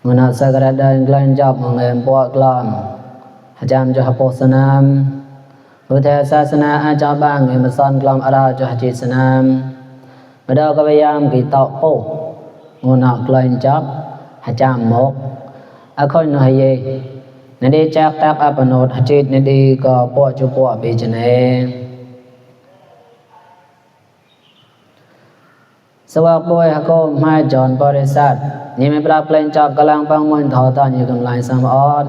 Mana sagara dan klan job mengen puak klan hajam jo haposanam Buddha sasana aja bang masan klam ara jo haji sanam Bada ka bayam ki tok po ngona klan job hajam mok akhon no haye nade chak tak apanot hajit nade ka po chu po be jane Sawak boy hako mai John Borisatนี่ไม่ปราบเล่นจับกำลังปังมวยทอตอนอยู่กำลังสามออด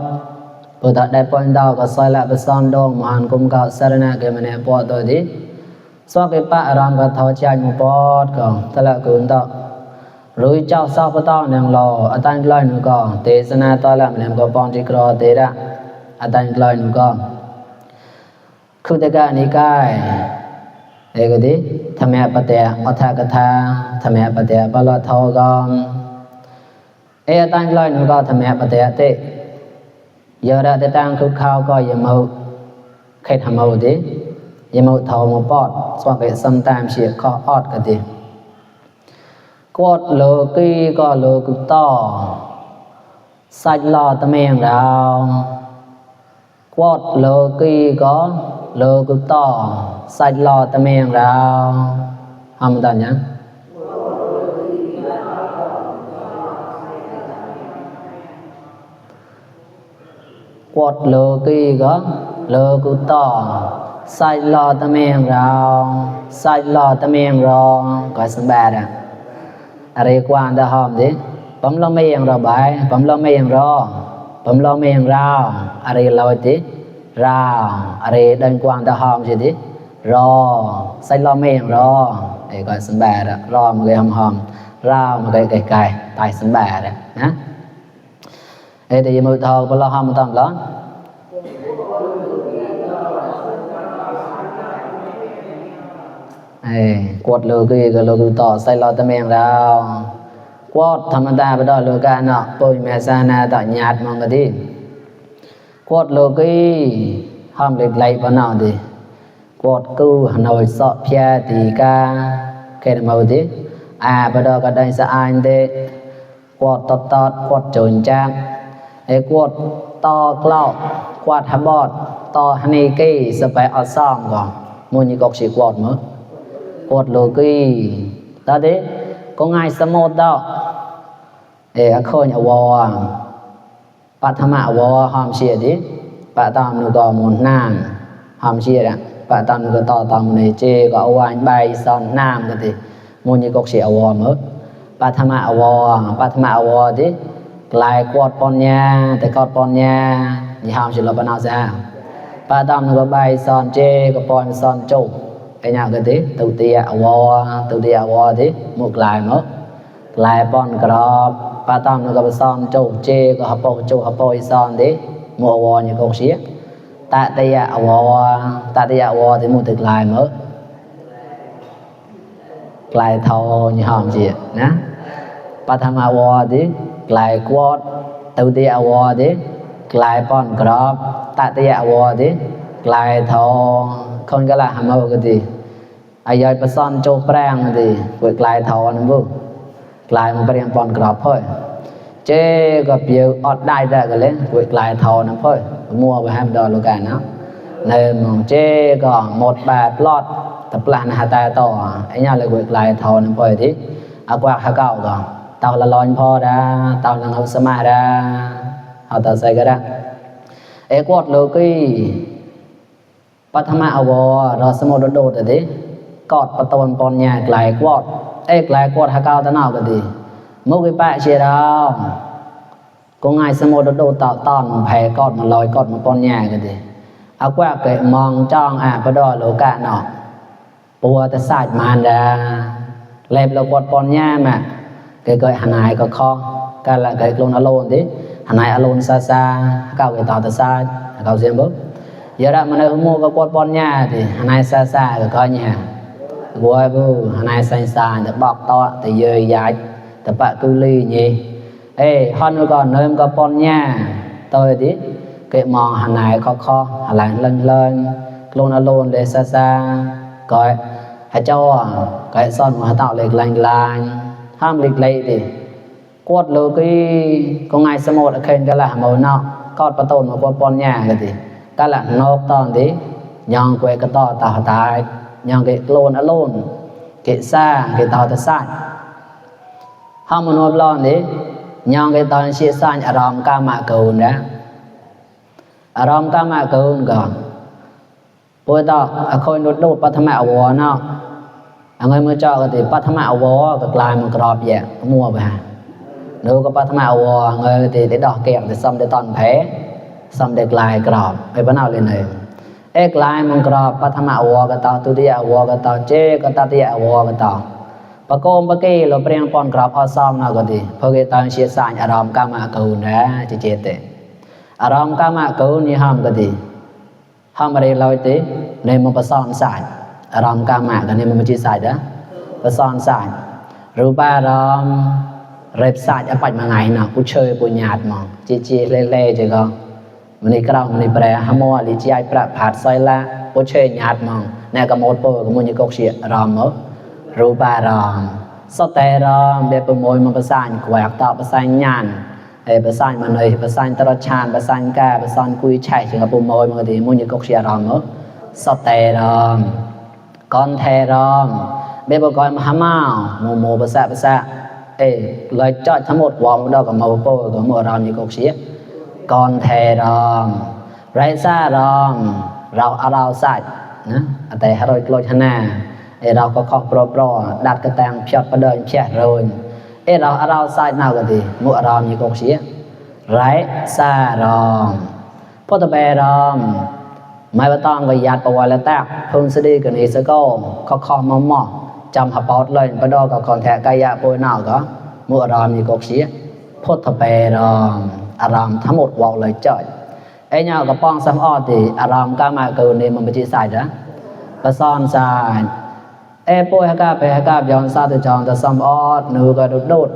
ผู้ตัดได้ปนดาวก็ซอยละไปซ่อนดงมหันกุมเก่าสารณะเกมันแปอตัวดิสวกไปปะรามก็ทอใจมุปอดก็ตะละกุนตอรู้เจ้าสาวปตอนยังรออตันกลอยหนูก็เทศนาตอละมันก็ปองที่กรอเตระอตันกลอยหนูก็คุตกะนิกายเอกดิธรรมะปะเตะอัฏฐกถาธรรมะปะเตะปะละทอกอตั้งลอยหนูก็ทำแม่ปฏิเตยอระแต่ตั้งคุกข้าวก็อย่ามาใครทำเอาดิอย่ามาทอมาปอดสว่างไปซ้ำตามเสียข้อออดกันดิกวดโลกีก็โลกุต่อสัจลอตะเมงเรากวดโลกีก็โลกุต่อสัจลอตะเมงเราทำตอนยังกวดโลกีก็โลกุต่อใส่ลอตะเมงเราใส่ลอตะเมงรอก็สบายอ่ะอะไรกว่าจะหอมดิผมลองไม่ยังรอใบผมลองไม่ยังรอผมลองไม่ยังราวอะไรเราดิราวอะไรเดินกว่าจะหอมสิดิรอใส่ลอไม่ยังรอไอ้ก็สบายอ่ะรอมันก็หอมราวมันก็ไกลๆตายสบายอ่ะนะแต่ยังมือทองพอเราหอมมันต้องร้อนกวดโลกีก็โลกุต่อใส่ลอตะเมงเรากวดธรรมดาไปดอโลกาเนาะปุยแม่ซานาต่อญาติมองก็ดีกวดโลกีห้ามเล็กไหลปะเนาะดิกวดกูหน่อยเสาะเพียตีกาแค่นมาดิไปดอก็ได้สะอานเดกวดตอดกวดโจนจางกวดต่อกล้ากวดหบอดต่อฮันนี่กี้สไปออดซ่อมก่อนมูนี่ก็สิกวดมั้งกวดโลกีตาดิก็ง่ายสมดดอกโคนอวอปัทมะอวอหอมเชียดิปะตามนูก็มุนน้ำหอมเชียดปะตามนูก็ต่อตามในเจก็เอาไว้ใบซอนน้ำกันดิมูนี่ก็สิอวอมั้งปัทมะอวอดิกลายกวดปอนยาแต่กวดปอนยานี่หอมสิลบนาซะปะตามนูก็ใบซอนเจก็ปอนซอนจุไอ้เนี่ยก็ดิตุเตียอวอดิมุกลายมั้งกลายปอนกรอบปะตามนูก็ไปซอนจุเจก็หปอซอนดิมัววอนี่ก็เสียตะเตียอวอดิมุตึกลายมั้งกลายเท่านี่หอมเสียนะปัทมาวอดิกลายกวดตุเตียอวอดิกลายปอนกรอบตะเตียอวอดิกลายเท่าคนก็ละหามเอาก็ดีอายอยประซ่อนโจแปลงดีกวยกลายเท่านั้นบุกลายมันเปลี่ยนปอนกรอบเพ่อเจ๊ก็เปียวอดได้ก็เลยกวยกลายเท่านั้นเพ่อมัวไปให้ดอโลกันเนาะในมองเจ๊ก็หมดแบบรอดแต่ปลาหน้าตาต่อไอ้เนี่ยเลยกวยกลายเท่านั้นเพ่อที่เอากว่าข้าเก่าก็เต่าละร้อนพอได้เต่าลังเอาสมาได้เอาต่อใส่ก็ได้กวดโลกีปัทมะอวอรอสมโดดๆดิกอดประตนปอนญากลายกวดกลายกวดหาเก่าตะนาวก็ดีมุกปะเชียดาวก็ง่ายสมโดดๆต่อต้อนแผ่กอดมาลอยกอดมาปอนญาก็ดีเอากว่าเกะมองจ้องปะดอโลกะเนาะปัวตะสาดมานดาเล็บโลกดปอนญามาเกยหนายก็คอกะละเกยลงอโลนดิหนายอโลนซาเก่าเกยต่อตะสาดเก่าเสียงบ่giờ ra mà nơi mua cái quạt bón nha thì nay xa cái coi nha vui bu nay xa thì bọc to thì giờ dài thì bạn cứ ly gì hơn còn nơi có bón nha tôi tí cái mòn hàng này kho hàng này lên luôn để xa ก็ให้เจ้าก็ซ่อนมาtạoเลยลายห้ามlịch lệ thì quật lô cái con ngày sớm một khen cái là màu nọ cọt bắt tồn một con nhà cái thì cái là nộp tòn thì nhong quay cái to tạo tài nhong cái lôn alone cái xa cái tàu thật saiห้ามนอบลอนนี่ยองcáiตอนchia sanอารมณ์กามะกูนนะอารมณ์กามะกูนก่อนปุตตะอคอยนุดดูปัทมะอวเนาะอังไงมื้อเจ้าก็ติปัทมะอวก็กลายมันกรอบแยะมั่วไปหานูก็ปัทมะอวเงยติได้ดอกแก้วได้ซ้ำได้ตอนแผลซ้ำได้กลายกรอบไปบ่เอาเลยเลยกลายมันกรอบปัทมะอวก็ตอตุติยะอวก็ตอเจก็ตติยะอวก็ตอปะโกมปะเกเราเปรียงปอนกรอบอซ้อมนะก็ดีเพราะตอนเสียสารอารมณ์กามะกูนนะจิเจเตอารมณ์กามะกูนนี่ห้ามก็ดีห้ามอะไรเราติในมันประสอนสายอารมณ์กามะกันในมันจิสายเด้อประสอนสายรูปารมณ์เร็บสายอปัดมาไงเนาะผู้เชยผู้ญาติมองจิเล่ๆจังก็มันนี่กล่าวมันนี่แปลหะมอลิจิไอประผาดซอยละผู้เชยญาติมองแนก็หมดโปก็มันนี่กกเสียอารมณ์รูปารมณ์สเตรมเบปโมยมันประสานแขวกต่อประสานญาณประสานมันเลยประสานตรชานประสานกาประสานกุยชัยจึงกับปโมยมันก็ดีมันนี่กกเสียอารมณ์สเตรมกอนเทรมเบปกอนมหามาโมภาษาเลยจอดทั้งหมดวางดอกกับโมโปกับโมรามนี่กกเสียกอนเทรมไรซ่ารมเราเอาเราใส่นะแต่ให้เราโลชนะเราก็ขอปรดัดกระแตงเพียบประเดินเพียrồiเราใส่nàoก็ดีมุอารามนี่กกเสียไรซ่ารมพุทธเบรมไม่ว่าต้องก็ยัดประวัติและแตกพึงสดีกันอีสก็ขอมอจำหับปอดเลยประดอกับคอนแทกายะโปยnàoก็มุอารามนี่กกเสียพุทธเบรมอารามทั้งหมดวาวเลยจ่อยเนี่ยก็ป้องซ้ำอ้อติอารามกามะกูนี่มันไม่ใช่ใส่นะประซ้อนใส่ป่วยหากาย้อนซาตุจองแต่ซ้ำออดนูก็ดุด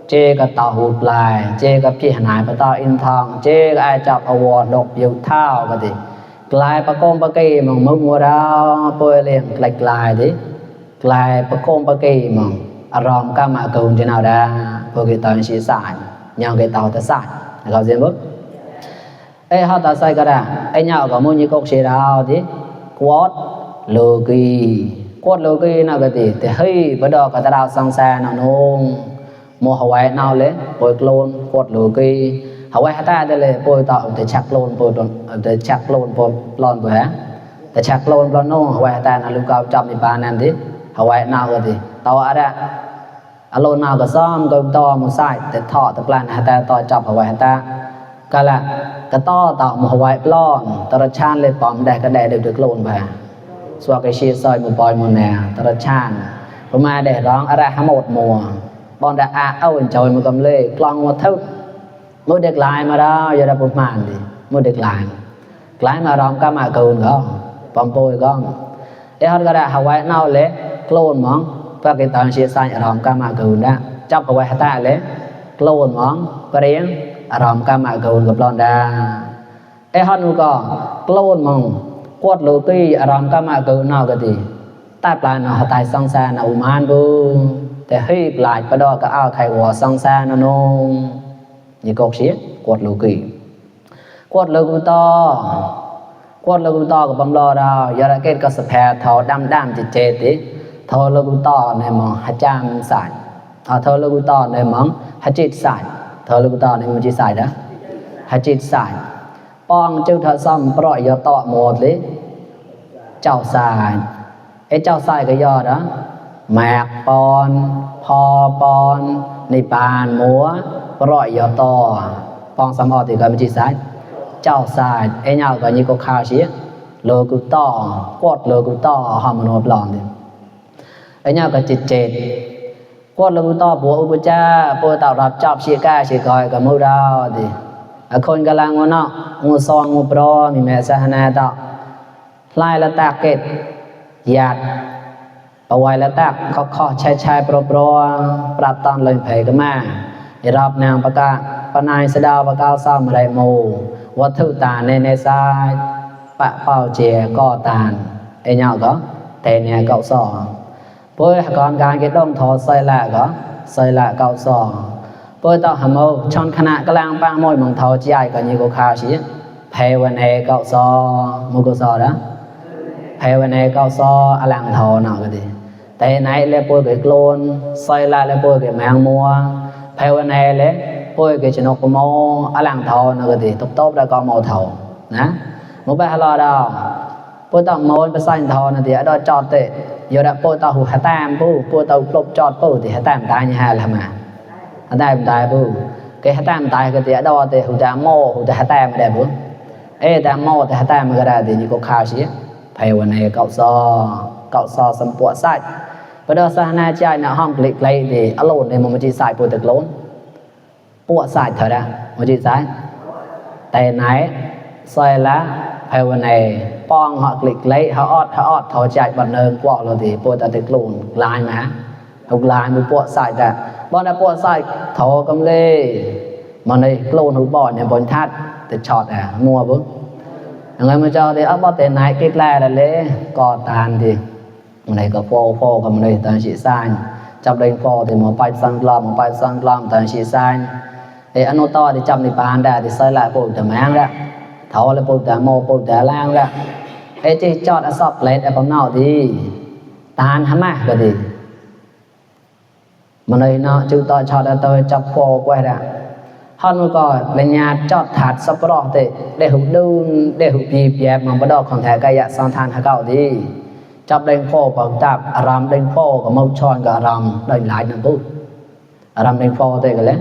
เจก็ต่อหูปลายเจก็พี่หนายปะต่ออินทองเจก็ไอจับอวอดดกอยู่เท่าก็ดิกลายประโคมประกีมองมุกมัวดาวป่วยเลี้ยงกลายดิกลายประโคมประกีมองอารมณ์กามะกูนจะnàoได้พวกตอนชีสายยังcái tàu ta saiเขาเรียนบ่เฮาตาใส่ก็ได้เหาก็มุนี่กกเสียดาวดิกวดโลกีกวดโลกีน่ะก็ติแต่เฮ้ยบ่ดอกก็ตะดาวสังสารน่ะนงโมหไว้นาวเลยปอยโคลนกวดโลกีหาไว้หาตาได้เลยปอยต่อแต่ชักโลนปอยแต่ชักโลนปอยปลอนบ่ฮะแต่ชักโลนปลอนนงหาไว้หาตาน่ะลูกเก่าจำในปานนั้นดิหาไว้นาวก็ติต่ออะอารมณ์nàoก็ซ้อมก็ต่อมือซ้ายแต่ทอตะปลานหาตาต่อจับเอาไว้หาตาก็ละก็ต่อมือไว้ปล้อนตระชานเลยปอมแดกก็แดดึกโลนไปสวกไอชีซอยมือปอยมือแนวตระชานพอมาแดร้องอะไรหาหมดมัวบอนดาเอาจอยมือกำเล่กลองมาทึบมือเด็กลายมาแล้วอย่าได้ประมาณดิมือเด็กลายมาร้องกามะกูนก็ปอมโปยก็เขาก็ได้หาไว้เน่าเละโลนมองก็cáiตอนเสียสายอารมณ์กามะกูนนะจับเอาไว้หาตาเลยโกลนมองก็เรียงอารมณ์กามะกูนกับลอนดาฮอนก็โกลนมองกวดโลกีอารมณ์กามะกูนน่าก็ดีใต้ปลายน่ะตายสังสารน่ะอุมานบูแต่เฮ้ยปลายประดอก็เอาไขวัวสังสารน่ะนงนี่กกเสียกวดโลกีกวดโลกุตอกับบำรอดาวยาระเกตก็สแพทอดำจิตเจติทอโลกุตอในมองหจามสายทอโลกุตอในมองหจิตสายทอโลกุตอในมองจิตสายนะหจิตสายป้องจึงทซ้ำปล่อยยอต่อหมดเลยเจ้าสายเจ้าสายก็ยอดนะแมกปอนพอปอนในปานมัวปล่อยยอต่อป้องซ้ำออติกันมองจิตสายเจ้าสายเหาก็ยิ่งก็ข่าวเสียโลกุตอกวดโลกุตอหอมโนปลอนดิเหาก็จิตเจตกวดโลกุตอบัวอุปจาปัวตารับจับเสียก้าเสียกอยกับมูดาวดิคนกำลังว่าเนาะงูซองงูปลอมีแม่สหนาต่อไล่ละตากเกตหยาดเอาไว้ละตากข้อชายปลอปรับตอนเลยเพก็มารับนางประกาปนายสดาวประกาซ้ำไรโมวัตถุตาในซ้ายปะเป้าเจียก็ตานเหาก็แต แต่เนี่ยเก่าซอป่วยก่อนการcái đông thọ xây lạiเก่าซอป่วยต่อหำเอาชอนคณะกลางป้ามวยมองเทาใจก็ยี่ก็คาสิเพวันเอเก่าซอมุกซอนะเพวันเอเก่าซออลังทอเนาะก็ดีแต่ไหนเลยป่วยcái clone xây lạiเลยป่วยcáiแมงมัวเพวันเอเลยป่วยcáiชนกโมอลังทอเนาะก็ดีตบๆแล้วก็โมเทานะมุไปหาลอดาวป่วยต่อโมนไปใส่ทอนะที่ดอจอดเตะgiờ đã bôi tàu hạt tam bôi tàu lục chọt bôi thì hạt tam tai như hai là mà hạt tam tai bôi cái hạt tam tai cái thì đo thì hụt tam mô hụt hạt tam mà đẹp bôi ê tam mô thì hạt tam cái ra thì như có khao xí phảiวันnày cậu so sắm bùa sai bây giờ sang na trai nào hong click lấy thì alone thì một chỉ sai bôi thực lớn bùa sai thôi ra một chỉ sai tay này xoay lá phảiวันnàyป้องhọคลิกเลยเขาออดเขาใจบันเทิงกว่าเราที่ปวดแต่กลุ่นลายมาถูกลายมือปวดใส่แต่บอลปวดใส่เขากำเล่มันในกลุ่นถูกบอลเนี่ยบอลทัดแต่ช็อตมัวปุ๊บยังไงมาเจ้าที่เอาบอลเตะไหนคลิกแรกเลยก่อตานที่มันในก็โฟกับมันในตอนฉีดสายจับเล่นโฟที่หมอไปสังกลอมตอนฉีดสายไอ้อนุตอที่จำในปานได้ที่ใส่ละปุ๊บแต่แม่งละthọ là bột đá mồ bột đá lang ra ấy chỉ chọn ở sọp lên ở bóng nào thì tan hả mà cái gì mà này nó chúng tôi chọn ở tôi chọc phô quay ra hơn còn lên nhà chọn thạt sắp rõ thì để hụt đun để hụt dịp dẹp mà bắt đầu còn thể cây dạ son than hả cậu đi chọc đánh phô bằng tạp rằm đánh phô có mâu tròn cả rằm đánh lại nằm bút rằm đánh phô thì cái lên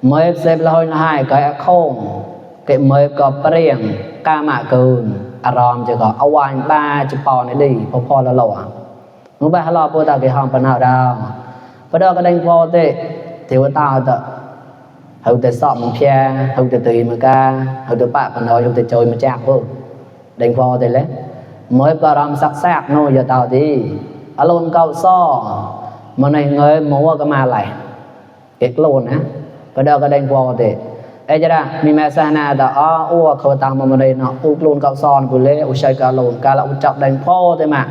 mới xếp là hồi hai cái không cái mới có riêng ca mạ cừn arom chỉ có ao anh ba chỉ pò này đi pò là lẩu muốn ba lo bữa tao cái hòm phần nào đâu bữa đó cái đánh pho thế thì bữa tao tự hậu tự sọm một phe hậu tự tùy mà ca hậu tự bạ phần nào hậu tự chơi mà chạc vô đánh pho thế lấy mới có rom sắc sạc nô giờ tao đi alone câu so mà này người mua cái mà lại cái lôn á bữa đó cái đánh pho thế ấy ra mi mẹ sa na đã ô khâu tăng mà đây nó u lôn cao son của lễ u chơi cả lôn cả là u chọc đánh pho thế mà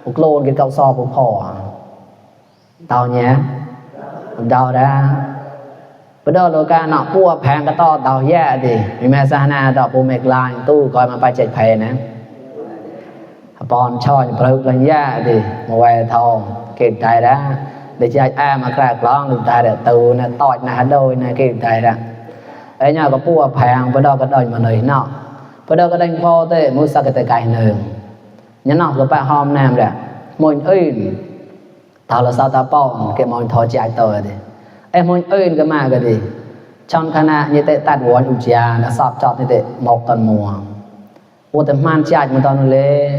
u lôn cái cao so của phò tao nhé đào ra bữa đó lô ca nọ pua phèn cái to tao dễ thì mi mẹ sa na đã pua mệt lại tu coi mà phải chạy phèn nè bòn cho những product là dễ thì một vài thầu kịp tay đó để chạy ai mà cái lon được tay để từ nè tỏi nè đôi nè kịp tay đó ấy nhà có pua phèn bữa đó cái đời mà này nọ bữa đó cái đánh pho thế mua sao cái tay cày nương nhớ nọ có bạn hôm nam đấy mồi in tao là sao tao bỏ cái mồi thò chạy tờ đi em mồi in cái mà cái gì trong khả năng như thế tạt vốn ủ chia nó sọp chọt như thế một tuần mùa u tầm man chạy một tuần lê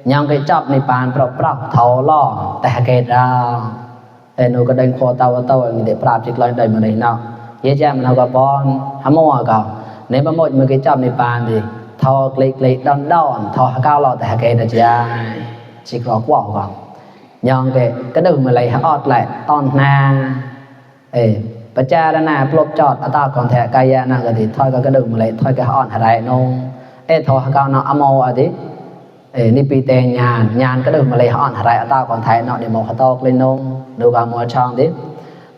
nhang cái chọp này bàn prop thò loแต่cái ra em nó cái đánh pho tao như thế prop chỉ lại đời mà này nọ dễ dàng nó có bon hám mua cả nếu mà một cái chọp này bàn thì thò click đòn thò cao loแต่cái ra chỉ có quả vào nhong cái đường mà lấy hot lại ton naปัจจารณาปลบจอดอัตราก่อนแท้กายนะก็ดิถอยก็กระดึงมาเลยถอยก็อ่อนหายนงถอยก็เนาะอโมอะดินี่ปีเตญาณก็ดึงมาเลยอ่อนหายอัตราก่อนแท้เนาะเดี๋ยวมอตอกเลยนงดูกับมอช่องดิ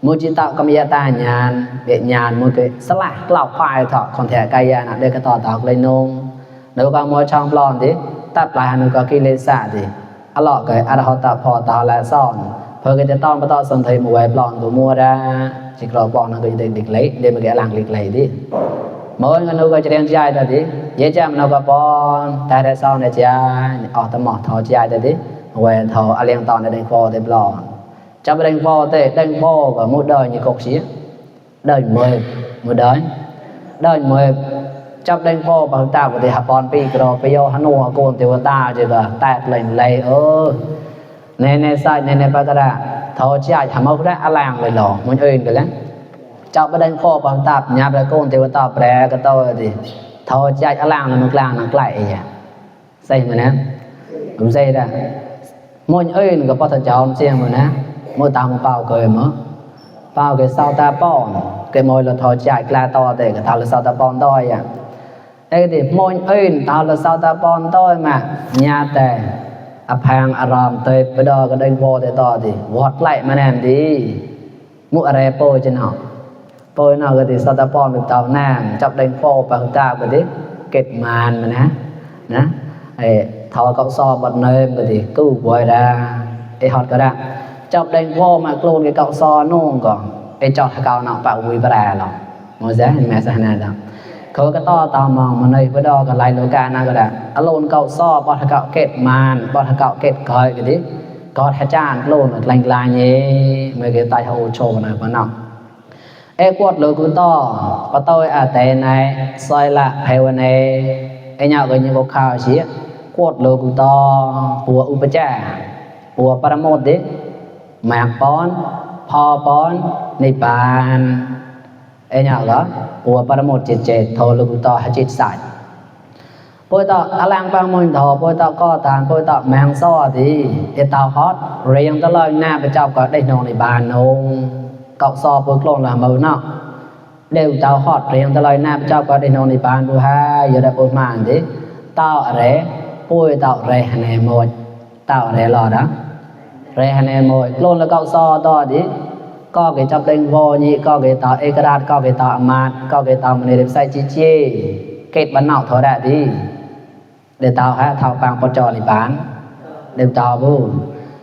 มุจิตะกัมยตาญาณเบียญาณมุกสละกล่าวควายถอดก่อนแท้กายนะเดี๋ยวก็ต่อตอกเลยนงดูกับมอช่องปลอนดิตัดปลายหนูก็กิเลสะดิอร่อยก็อรหัตพอตาและซ่อนเพื่อจะต้องมาต่อสันติมวยปลอนตัวมัวได้chỉ có bọn nó cái địch lấy để mà cái làng lịch lấy đi mỗi người nó có chuyện dài đó đi dễ chăm nó có bọn tại đây sau này cha ở tầm mỏ thò dài đó đi về thò ở liên toàn để đánh phò để lò trong đánh phò của một đời như cột xía đời mười một đời mười trong đánh phò bằng ta của thì học bọn pi rồi bây giờ hắn nuôi con tiêu ta chỉ là tạt lên lấy nè sai nè bắt ra thò chạy thầm ốc ra làngเลยหรอมันอื่นกันแล้วเจ้าประเด็นข้อความตับญาติโกนเทวตาแปรก็โตดิทอใจลางมันกลางนั่งไกลอ่ะใส่มานะผมใส่ได้มันอื่นก็พอถ้าเจ้าเสียงมานะมือตามเป่าเกยมั้งเป่าเกยเศร้าตาป้อนเกยมวยเราทอใจกลาโตแต่ก็ทาเราเศร้าตาป้อนด้อยอ่ะไอ้ดิมันอื่นทาเราเศร้าตาป้อนด้อยมาญาติแต่ อภังอารามเตยไปดอก็ได้วอแต่ต่อดิวอดไหลมาแนมดีมุอะไรโปจะเนาะโปเนาะก็ดิสัตปอนหรือเตาน้ำจับได้โปปางตาก็ดิเก็บมานมานะไอ้ทอกับซอบัดเนมก็ดิกู้บ่อยดาไอ้ฮอดก็ได้จับได้โปมาโกลนกับซอนู่นก่อนไอ้จอดเก่าเนาะปะวิบแรหรอกมอซะเห็นแม่ซะนาดาเขาก็ต่อตามมองมาในพระดอกับลายโลกานะก็ได้อโลนเก่าซ้อบอทเก่าเกตมานบอทเก่าเกตคอยก็ดิก็แทจานโลนลายลายนี้ไม่เกี่ยวตายเขาโชว์นะพนักเอกวดโลกุต่อปะต้อยอาเตในซอยละไพวันเอไอเนาก็ยังบอกข่าวเสียกวดโลกุต่อปัวอุปจ่าปัวปรโมทดิหมากป้อนพอป้อนในปานไอ้เนาก็ปัวปรโมทเจโทโลกุต่อหจิตสายปวยต่ออลังปังมนทอปวยต่อก็ตานปวยต่อแมงซ้อดีเอตาฮอตเรียงตะลอยหน้าไปเจ้าก็ได้นอนในบ้านนงเกาะซอปวยกลงละมือเนาะเดี๋ยวเจ้าฮอตเรียงตะลอยหน้าไปเจ้าก็ได้นอนในบ้านดูฮะอย่าได้ปวยมาดิเต้าอะไรปวยเต้าเรหเนโมยเต้าอะไรรอนะเรหเนโมยกลงแล้วเกาะซอต่อดิก็เกจับเต็งโวนี่ก็เกต่อเอกราชก็เกต่ออมาตก็เกต่อมันในไซจิเจเกตบ้านนอกเท่าได้ดีเดี๋ยวเตาฮะเท่าปังปจอในบ้านเดี๋ยวเตาบู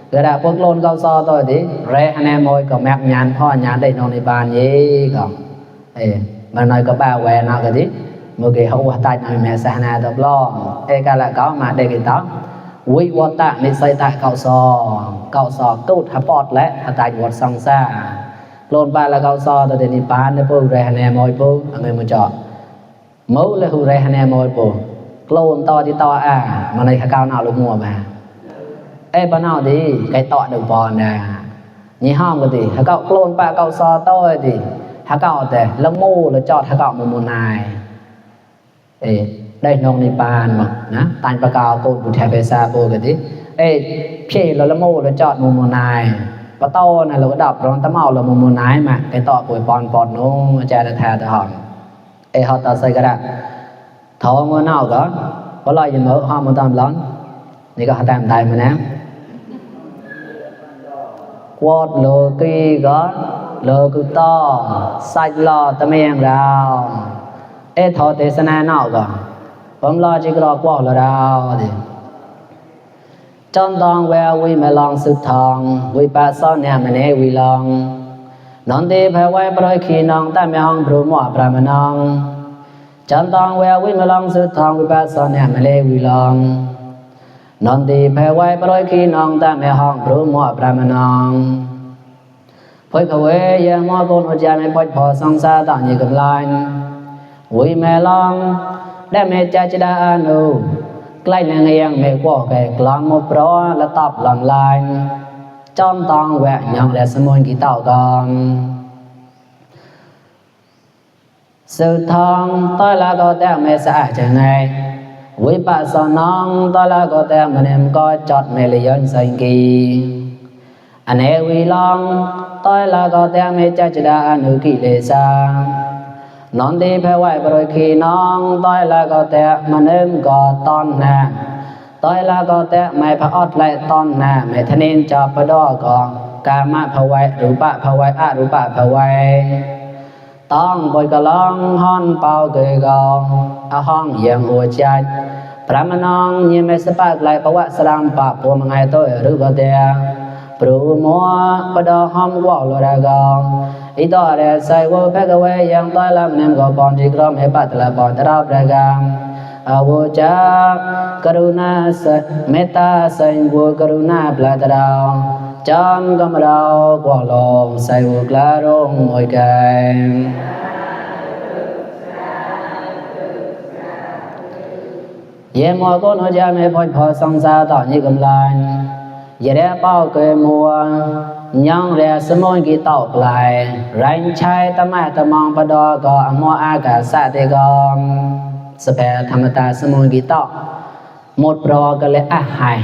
เกิดพวกโลนเกาซอตัวดิเรฮันแนมอยก็แมกยานพ่อยานได้นอนในบ้านยี่ก็มันน้อยก็บ้าแวนเอาก็ดิเมื่อกี้เขาว่าตายในแม่สานาตัวล้อเอกาละก็มาได้กี่ตัววิวัตะในไซตะเกาซอตูดฮับปอดและฮัตายวัดซังซาโลนบ้านละเกาซอตัวเดนิปานในพวกเรฮันแนมอยพวกอะไรมาจอมื้อเลยหูเรฮันแนมอยพวกโกลนต่อที่ต่อมาในข้าวหน้าลูกงัวมาบ้านเอาดิไก่ต่อดึงบอลนะยี่ห้อมกันดิข้าวโกลนปลาข้าวซอต้อยดิข้าวแต่ละมูแล้วจอดข้าวมูนายได้นองในปานมานะตายปลากาวโกลบุตรเบซาโบกันดิเพ่แล้วละมูแล้วจอดมูนายปลาโต้นะเราก็ดับร้อนตะเมาแล้วมูนายมาไก่ต่อป่วยปอนน้องอาจารย์แท้ตะหอมฮอตตาใส่กระดาษทอมือหน้าก็เพราะเรายังมือห้ามมือตามร้อนนี่ก็หาตามไทยมานะกวดโลกีก็โลกุต่อใส่ลอตะเมียงเราทอเทศนาหน้าก็ผมรอจิกรอกวดเราดิจอนตองแวววิมาลองสุดทองวิปัสสนาเนี่ยมันวิลองนอนดีแพ้ไว้ปล่อยขี้น้องแต่ไม่ห้องพรูหมอปรามาน้องจันตองแวววิมาลองสุดทองวิปัสสนาเนี่ยมันวิลองนอนดีแพ้ไว้ปล่อยขี้น้องแต่ไม่ห้องพรูหมอปรามาน้องพอยเขาเวยังมอโกนหัวใจไม่พอพอสองสาต่างยี่กับลายวิมาลองได้เมจจะได้อนุใกล้เงียงไม่กว่าแก่กลางมปรอและตอบหลังลายจอมตองแวะยังและสมุนกีเต่ากันสุดทองต้อยละก็แต่ไม่สะอาดจะไงวิปัสสนาต้อยละก็แต่มันเอ็มก็จอดในเลยนสังกีอันเอวิลองต้อยละก็แต่ไม่จะได้อนุกิเลสานอนดีแพ้ไหวปล่อยขี้น้องต้อยละก็แต่มันเอ็มก็ตอนหน้าต้อยละก็แต่ไม่พระอดไล่ตอนหน้าไม่ทนินจับประดอกกามะภะไวรูปะภะไวอรูปะภะไวต้องบอยกะลองห้อนเป่าเกยกองห้องเยี่ยงหัวใจพระมนองยิ่งไม่สปาไกลประวัติสลามปะปัวมังไงตัวหรือบ่เดียปรูมัวประดอห้อมว่าลระกองอีต่อเรใส่วัวแพกเอาไว้ยังต้อยลำเนมก็ปอนที่กรมให้ปัตละปอนตรับระกองอาวุจากกรุณาเมตตาสังวัวกรุณาปลาตราวจำกำเรากว่าลมใส่วัวกลาลงมวยกันเยี่ยมว่าคนหัวใจไม่พอพอสงสารต่อยี่กำลังอย่าได้เป้าเกยมัวยังเรียสมุนกีเต่าปลายแรงใช้ตะไม้ตะมองประดอก็มัวอากาศสะเตกอมสเปรธรรมตาสมุนกีเต่าหมดปรอก็เลยหาย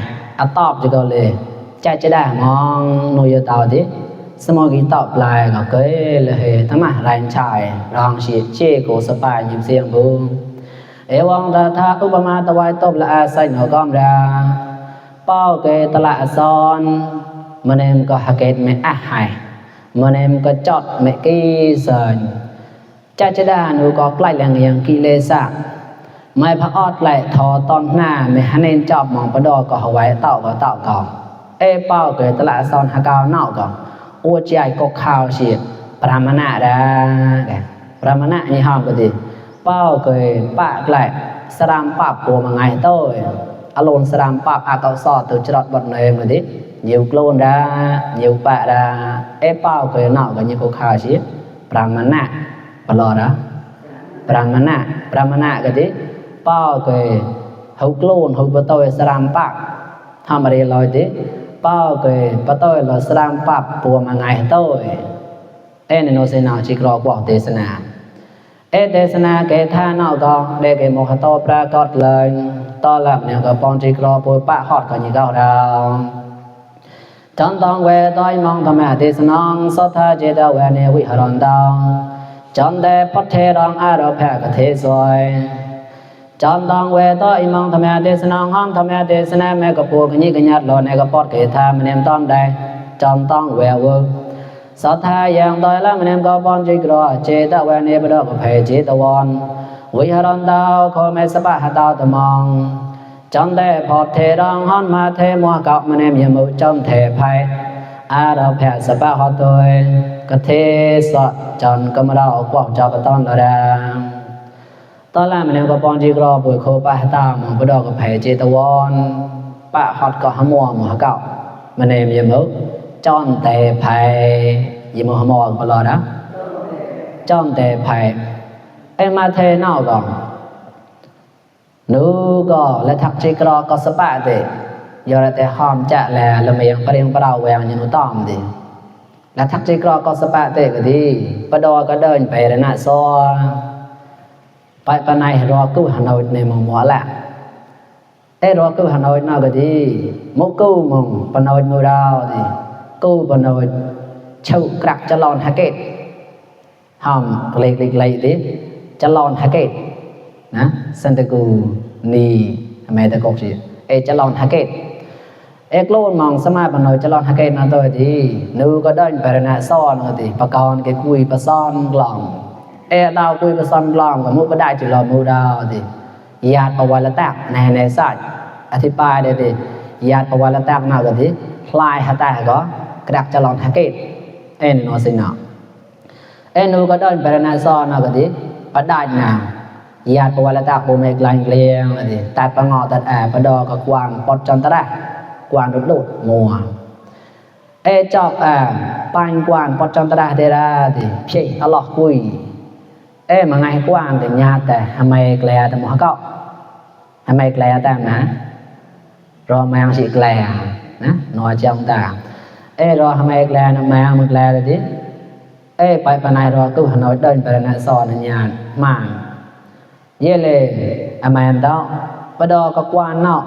ตอบจะก็เลยจะได้มองโนยเต่าดิสมุนกีเต่าปลายก็เกยเลยทำไมแรงใช้รองชีเชี่ยโกสปายยิบเสียงบูเอวังตาทาอุปมาตะไวตบละอาศัยหนอกอมราป เป้าเกตละซอนมันเองก็หาเกตไม่อะหายมันเองก็จอดไม่กีเสินจะได้หนูก็ใกล้แรงอย่างกิเลสไม่พระออดไหลทอตอนหน้าไม่ฮันเองจอบมองประดอก็เอาไว้เต่าก็เต่าก่อนเป้าเกตละซอนหากาวเน่าก่อนโอ้ใจก็ข่าวเสียปรามณะได้ปรามณะนี่ห้ามก็ดีเป้าเกยปะไหลสรามปับปัวมาไงโต้อารมณ์สรามปับอากาศตัวจรดบดเนยมาดิnhiều clone ra nhiều bạ ra bao cái nọ cái như cô khao chứ brahmana balo đó brahmana cái đấy bao cái hậu clone hậu bắt tôi sram pap tham đi lôi đấy bao cái bắt tôi là sram pap bùa mà ngày tôi nên nó sẽ nào chỉ có quả tế sana tế sana cái tha nọ có để cái một hạt to pra cọt lời to làm nhiều cái pon chỉ có bùa bạ hot có như gạo đâuจันตังเวตอยมองธรรมะติสนองสัทธาเจตเวเนวิหรันตังจันเดปัทเทรังอารแพกเทสวยจันตังเวตอยมองธรรมะติสนองห้องธรรมะติสนะแม่กปูกญิกญัดโลในกปอดเกธามเนมตอนใดจันตังเววสัทธายังตอยละเนมกปอนจิกรเจตเวเนบดกภัยเจตวันวิหรันตาขอเมสปะหะตาตมองจันเดพอเทรังหันมาเทมัวกับมันเนมยมุจันเทภัยอาเราแผ่สปะหอตัวกเทสะจันกมเรากวางจับตอนละดังตอนแรกมันเนมก็ปองจีกรอปุยโคปะตามองบดอกภัยเจตวันปะฮอดก็หมัวมัวเก่ามันเนมยมุจันเทภัยยมุหมัวก็รอนะจันเทภัยมาเทนอกก่อนnữ có là thắc chỉ có sắp bạ thì giờ là để hòm chạ là mình phải đem vào vàng như nó tòm thì là thắc chỉ có sắp bạ thì cái gì bắt đầu có đơn về là nãy so phải bên này rồi cứu Hà Nội này mà mua lại rồi cứu Hà Nội nào cái gì mỗi cứu mong bên Nội mua đào thì cứu bên Nội chịu cặc cho lon hack kết hòm lấy tí cho lon hack kếtนะสันตะกูนีแม่ตะกอกสิจะลองฮักเกตโลนมองสมาบันอยจะลองฮักเกตนะตัวดีนูก็เดินไปนะซ่อนก็ติประกอนแกคุยประซ่อนกล่องดาวคุยประซ่อนกล่องก็มุก็ได้จุลมูดาวติญาติประวัติตักในสัตว์อธิบายได้ติญาติประวัติตักน่ะก็ติคลายหาตาก็กระดักจะลองฮักเกตนอสินะนูก็เดินไปนะซ่อนก็ติประได้น่ะญาติประวัติตักบ่แม่กลางเลียงติตัดปะงอตัดปะดอก็กวางปอดจันตะกวางดุดมัวจอบปานกวางปอดจันตะเดราติพี่อัลเลาะห์คุยมาไงกวางแต่ญาติแต่ทำไมแกลแต่หมอก็ทำไมแกลแต่นะรอมาสิแกลนะนอจังตารอทำไมแกลนำมามึงแกลเลยติไปปานไหนรอกูหนอยเดินไปนะซอนญาติมาเยเลอแมนดอปะดอก็กวานเนาะ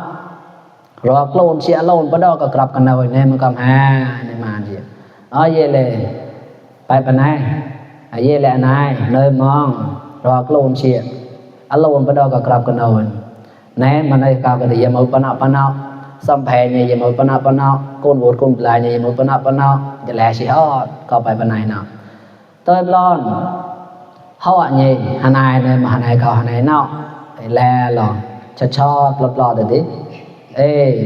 รอโกลนเสียโลนปะดอก็กลับกันเอาเนี่ยมันก็หาในมาสิเยเลไปปะไหนเยเลนายเนยมองรอโกลนเสียอโลนปะดอก็กลับกันเอาแน่มันได้กาวก็ได้ยามปะเนาสัมเพเนี่ยยามปะเนาโกนโวดโกนปลายเนี่ยยามปะเนาจะแลสิฮอดก็ไปปะไหนเนาะต้นร้อนเขานี่หานายเนี่ยมาหานายเขาหานายเนาะแลหรอชอบรอๆเดี๋ยวดิ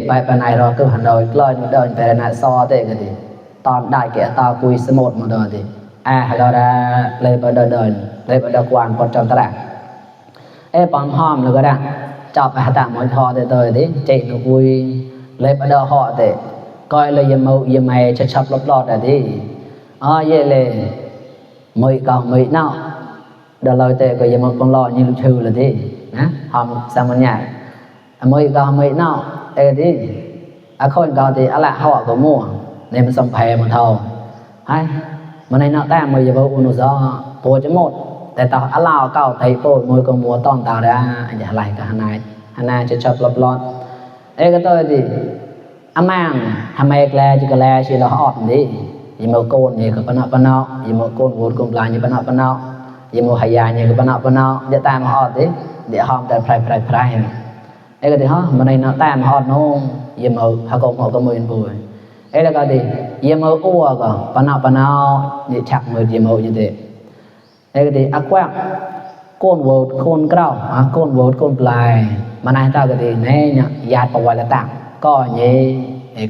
ไปปานายรอคือหันโดยกลอยเดินไปนะซอเตก็ดิตอนได้แก่ตาคุยสมดมาเดินดิเราได้เลยไปเดินเลยไปเดินกวางปอดจอมตะละปอมหอมเลยก็ได้จับไปหาตามอยทอเตดิเจนคุยเลยไปเดินห่อเตก้อยเลยยังไม่ชอบรอๆเดี๋ยวดิเย่เลยมือเก่ามือเนาะเดี๋ยวเราเตะก็ยังมาปนรอnhư lúc trừ là thế,นะหอมสามัญญามือก็มือเนาะเตะที่คนก็ที่อะไรห่อก็มั่วเนี่ยมันสัมเพมันทองให้มันในเนาะแต่มือจะบอกอุณหภูมิปวดจะหมดแต่ต่ออะไรเก่าไทยโปมือก็มัวต้องตาได้อย่าอะไรกับหานายจะชอบรอก็ตัวที่อามังทำไมแกลจะแกลชีเราหอบดิยิ่งมือโกนนี่ก็ปนเอายิ่งมือโกนวัวโกนปลายิ่งปนเอายิ่งมือหายานี่ก็ปนเอาเดี๋ยวตามมาอดดิเดี๋ยวหอมแต่ไพร cái thì họ mà này nó tam họ nó yếm mờ họ có mười bùi ấy là cái gì yếm mờ ua cả pan nào để chặt mờ yếm mờ như thế ấy cái gì ác quang côn cào côn plài mà này tao cái gì này nhá yết bảo vệ là tặng có nhé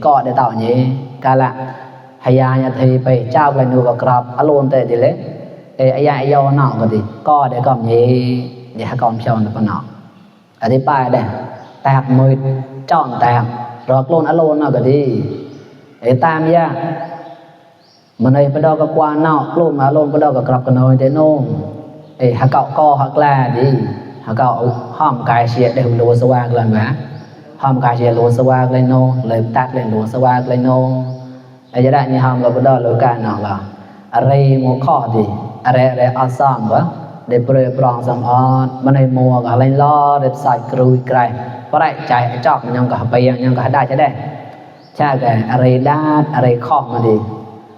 có để tạo nhé cái là hay nhà thì phải trao cái nụ cọp alone thế thì lấy ai yêu nọ cái gì có để cầm nhé để họ cầm chọn được nọ ở đây bài đây tạc mười chọn tạc rồi luôn alone nọ cái gì để tam ya mà này bắt đầu cái quan nọ luôn mà alone bắt đầu cái cọp cái nồi thế nông họ cạo co họ là gì họ cạo hòm cài xe đều lúa swa lần vả hòm cài xe lúa swa lên nô lời tát lên lúa swa lên nô ai giờ đại như hòm cái bắt đầu lúa cài nọ là array một kho gì array awesome quá để bơi prong sam on mà này mua cái lên lo để xài cừu cài có đại chạy chọc nhưng cả bây nhưng cả đại chạy đây cha cái array đát array kho mà đi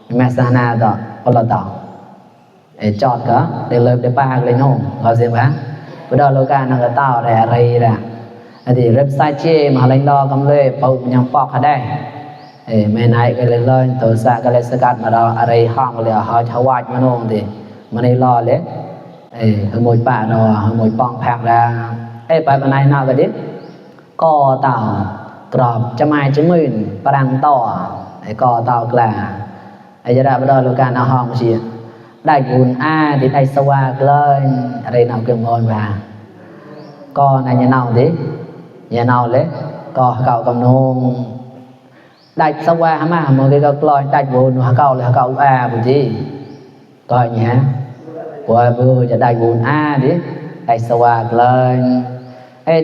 mẹ sana đó còn là tao chọt cả để lời để ba lên nông có gì mà bữa đó lô ca nó cái tao để array ra thì website chê mà lên lo cầm lên bầu nhang pọc ở đây mẹ này cái lên từ xa cái lên scat mà đó array hong là họ tháo quạt mà nông thì mà này lo lấy một bạn rồi một bong phạc ra bài bên này nào cái đấy co tàu cọp cho mai cho mình bằng to co tàu là giờ ra bữa đó lô ca nó hong gì đại buồn thì đại sâu lên đây nào kêu ngon và con này như nào thế như nào đấy có cậu cầm nông đại sâu mà một cái góc loi đại buồn họ cậu là cậu buồn gì coi nhé của vừaจะđại buồn đấy đại sâu lên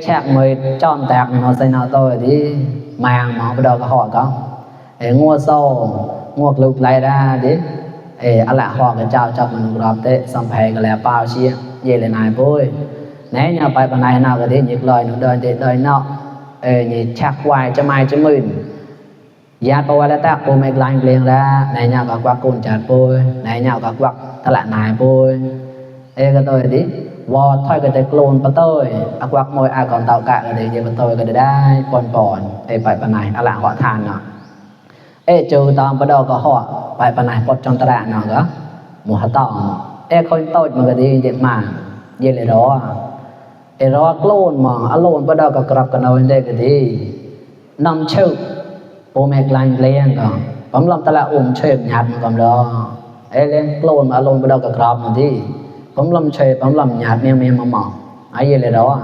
chắc mới tròn tạc nó xây nào tôi đi màng mà bắt đầu có hỏi con ngua sâu ngua lục lại ra đấy ala họ cái chào cho mình gặp thế xong phải cái là bao chia về lại này vui nãy nhà bài bên này nào cái đấy nhiệt lời nó đời nọ nhị chắc hoài cho mai cho mình giá bao là ta cô mấy lành liền ra này nhà có quạt cồn chặt vui này nhà có quạt ta lại này vui cái tôi đi vò thôi cái clone bắt tôi quạt môi còn tạo cả cái đấy bắt tôi cái đấy còn bài bên này ala họ than nọ trừ tao bắt đầu có họ bài bên này trong tờ đạn nào đó một hạt tàu không tôi mà cái đi điện mà về lại đó đó clone mà alone bắt đầu có cặp cái nào đây cái gì năm chữ ôm mẹ lành lên còn bấm làm ta là chơi nhạt mà còn đó lên clone mà alone bắt đầu có cặp mà đi bấm làm nhạt miếng mỏng về lại đó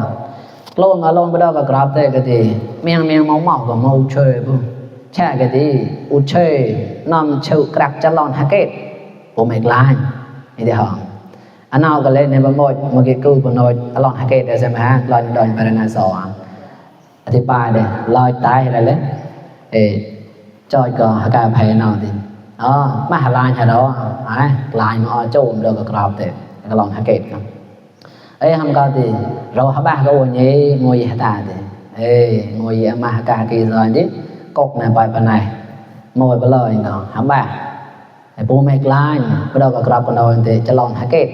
clone mà alone bắt đầu có cặp đây cái gì miếng mỏng còn màu chơi không cha cái gì u chơi nằm chịu cặc cho lon hacket của mẹ lại thì họ anh nào cái lên này bằng một cái câu của noi lon hacket để xem ha lon đòn phải là sò thì bài đây loi tai là lấy chơi cờ cả phải nào thì mà hà lan hay đó lại mà trộm được cái cọp thì cái lon hacket không có thì rồi họ ba cái nhỉ ngồi gì ta thì ngồi mà cả kỳ rồi chứ cột này bài bên này mồi bên lời nó hám bà bố mẹ lại bắt đầu gặp con đầu thì cho lòng hacket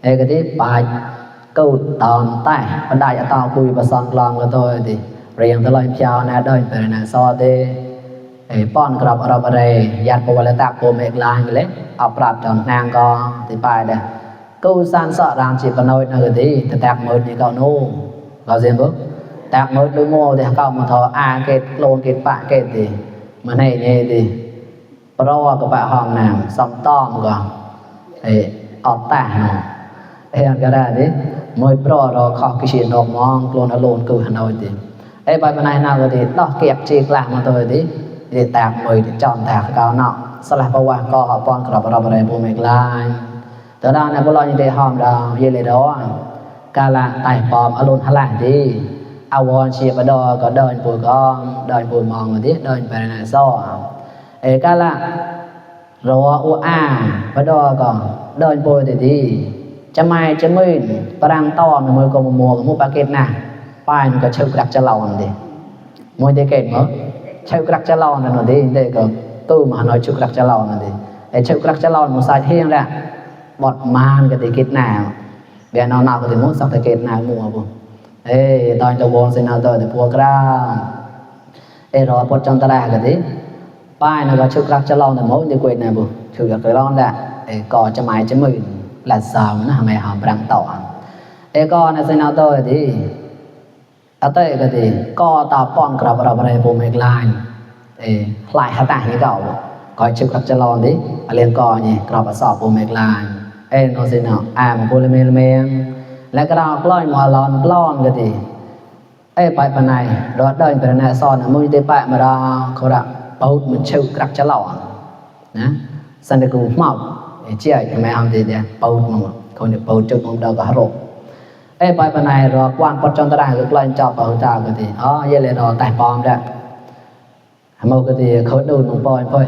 cái tí bài câu tòn tay bên đại tao cùi và son lòng của tôi thì riêng tôi lời chào nè đời về nè so thì pon gặp ở đây giặt bộ là tạc bố mẹ lại lấy áp đặt chọn nàng co thì bài đây câu san sợ làm chỉ con nói là cái tí thì tạc mới như cậu nô có gì bước tạc mới đôi mô thì cậu mà thọ cái lôn cái bạ cái thì mà này nghe thì pro các bạn hoàng nào xong to mà còn ọt tả nó cái ra đấy mới pro rồi khó cái chuyện đọc mong lôn lôn cử Hà Nội thì bài này nào thì đọc kẹp chỉ làm mà tôi thì tạc mới thì chọn tạc cao nọ sau lại qua co họ pon gặp ở đây bố mẹ lại từ đó này có lo như thế hòm đâu như thế đó cả là tài bom ở lôn Hà Lan đi awon chia bắt đầu có đơn bùi con đơn bùi mòn một tí đơn về này so cái là rồi bắt đầu còn đơn bùi thì đi chăm mai chăm mình đang to mà mới có một mùa một packet nào bài nó có chơi đặt cho lòng thì mỗi thế kể nữa chơi đặt cho lòng là nó đi để có tôi mà nói chơi đặt cho lòng là thì chơi đặt cho lòng một sai thiên ra bọt man cái thì kết nào để nó nào có thể muốn xong cái kết nào mua không ตอนจะวงสินาตัวแต่พวกเรารอพดจนตระกันดิป้ายนะก็ชุกรักจะลองแต่หมดดีกว่านะบุชุกรักจะลองแหละก็จะหมายจะมื่นหลัดสาวนะทำไมหอมรังต่อก็นะสินาตัวดิเอาเตะก็ดิก็ตาป้อนกลับเราไปโปรเมกไลน์ลายหาตาให้เก่าก็ชุกรักจะลองดิเรียนก่อนนี่กลับมาสอบโปรเมกไลน์โนสินามาโปรเมลเมงแล้วก็เรากล้อยมาลอนกล้อนก็ดิไปปนัยรอดเดินไปในซอนมือเตะปะมาเราเขาละปูดมันชุกรักจะลองนะสันติกูเมาเชี่ยทำไมทำดีเดียปูดมั้งคนเดียปูดจุดมันเดาก็ฮารุไปปนัยรอกวนปดจนตระก็กล้อยจอบปูดจ้าก็ดีเยเลยรอแต่ปอมได้เมื่อก็ดีเขาดูนปอยพ่อย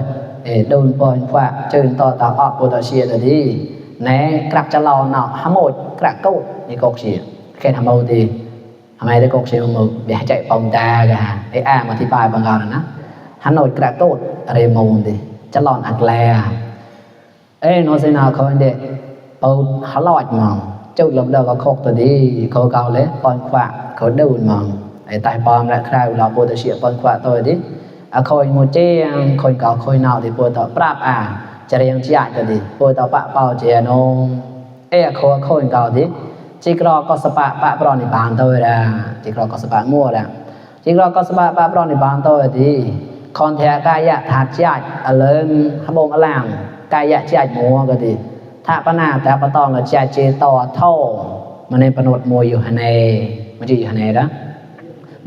ดูนปอยฟ้าจืนต่อตาออกปูตาเชียตัวดีแหนกรักจะลองเนาะฮาโมดกระกู้นี่กอกเชียแค่ทำเอาดีทำไมได้กอกเชียมือเดี๋ยวใจปองตากันมาที่ปลายบางการนะฮานอยกระกู้เรมูนดีจะลองอักแลโนเซนาเขาเด็กปูฮาลอดมองจุดลมเดาก็คกตัวดีเขาเกาเลยปอนขวาเขาดูนมองตายปอมและใครเราปูตาเชียปอนขวาตัวดีคอยมูเจียงคอยเกาคอยนาวที่ปูต่อปราบจะเรียงเชียก็ดีปูต่อปะเป่าเจียนงคอยเกาดิจิกรอก็สปะปะปรอนิบานตัวละจิกรอก็สปะมั่วละจิกรอก็สปะปะปรอนิบานตัวดีคอนแทกายะถาดใจเลิงขบงอลังกายะใจมัวก็ดีถ้าปนาแต่ปะตองก็ใจเจต่อเท่ามันในปนดมัวอยู่หันในมันจะอยู่หันในนะ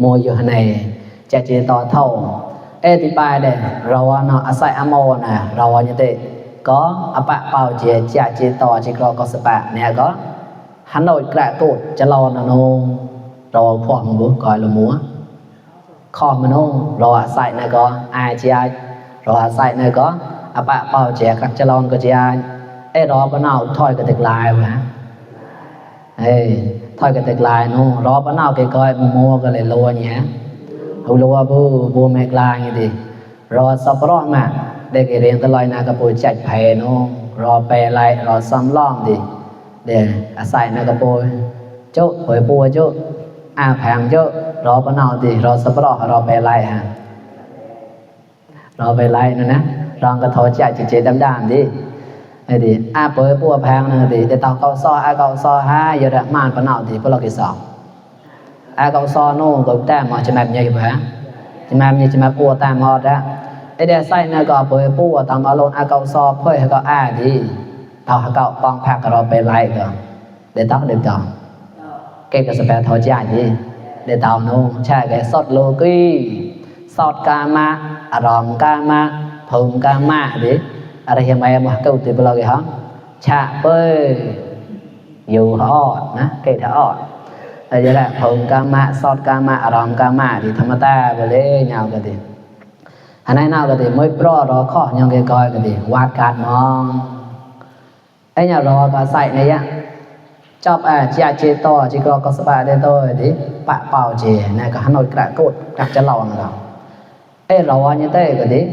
มัวอยู่หันในใจเจต่อเท่าที่ปลายเด้เราเนาะอาศัยอโมนะเราเนี่ยเตก็อปะเป่าเจเจต่อจิกรอก็สปะเนี่ยก็ฮันโดยกระตูดจะรอนะน้องรอพวกมึงบุก่อยละมัวข้อมันน้องรอใส่นะก็เจียรอใส่นะก็อปะเป่าเจียกระจะรอนก็เจียรอปะนาวถอยกระติกลายวะถอยกระติกลายน้องรอปะนาวเกยก้อยมัวก็เลยรัวเนี่ยเอารัวบูเมกลายอย่างดีรอสับรอมาเด็กเรียนตลอยนากระปุยจัดแผ่น้องรอไปไล่รอซ้ำล่องดีเดี๋ยวอาศัยนากระปุยโจ๊ะเผยปัวโจ๊ะแผงโจ๊ะรอปะนาวดีรอสับรอรอไปไล่รอไปไล่นะรองกระโถจัดเจดำๆดีไอ้ดีเผยปัวแผงนึงดีเดี๋ยวตาเกาซอเกาซอเยอะมากปะนาวดีพวกเรากี่สองเกาซอโน่ก็แต่หมอจะแบบยังไงบ้างจะแบบปัวแต่หมอได้เดี๋ยวใส่เนื้อก็เผยปัวตามอารมณ์เกาซอเผยก็ดีเท่าเกาปองแพ็กเราไปไล่ก็เดี๋ยวต้องเดี๋ยวต่อเก็บกระสอบทอจ่ายดีเดี๋ยวต่อโน่ใช่แกสดโลกีสดกามะอารมณ์กามะผงกามะดิอะไรยังไงมาเกาตีไปเลยฮะชะเป้ยอยู่หอดนะเกยหอดอะไรอย่างเงี้ยผงกามะสดกามะอารมณ์กามะดิธรรมดาไปเลยยาวกันดิอันนั้นน่าก็ดิไม่ปลอดรอข้อยังเกยก้อยกันดิวาดการมองnhà rò có sai này á chọc chia chia to chỉ có spa đây thôi thì bạ bảo chỉ này có Hà Nội cả cột đặt cho lòn rồi rò như thế cái đi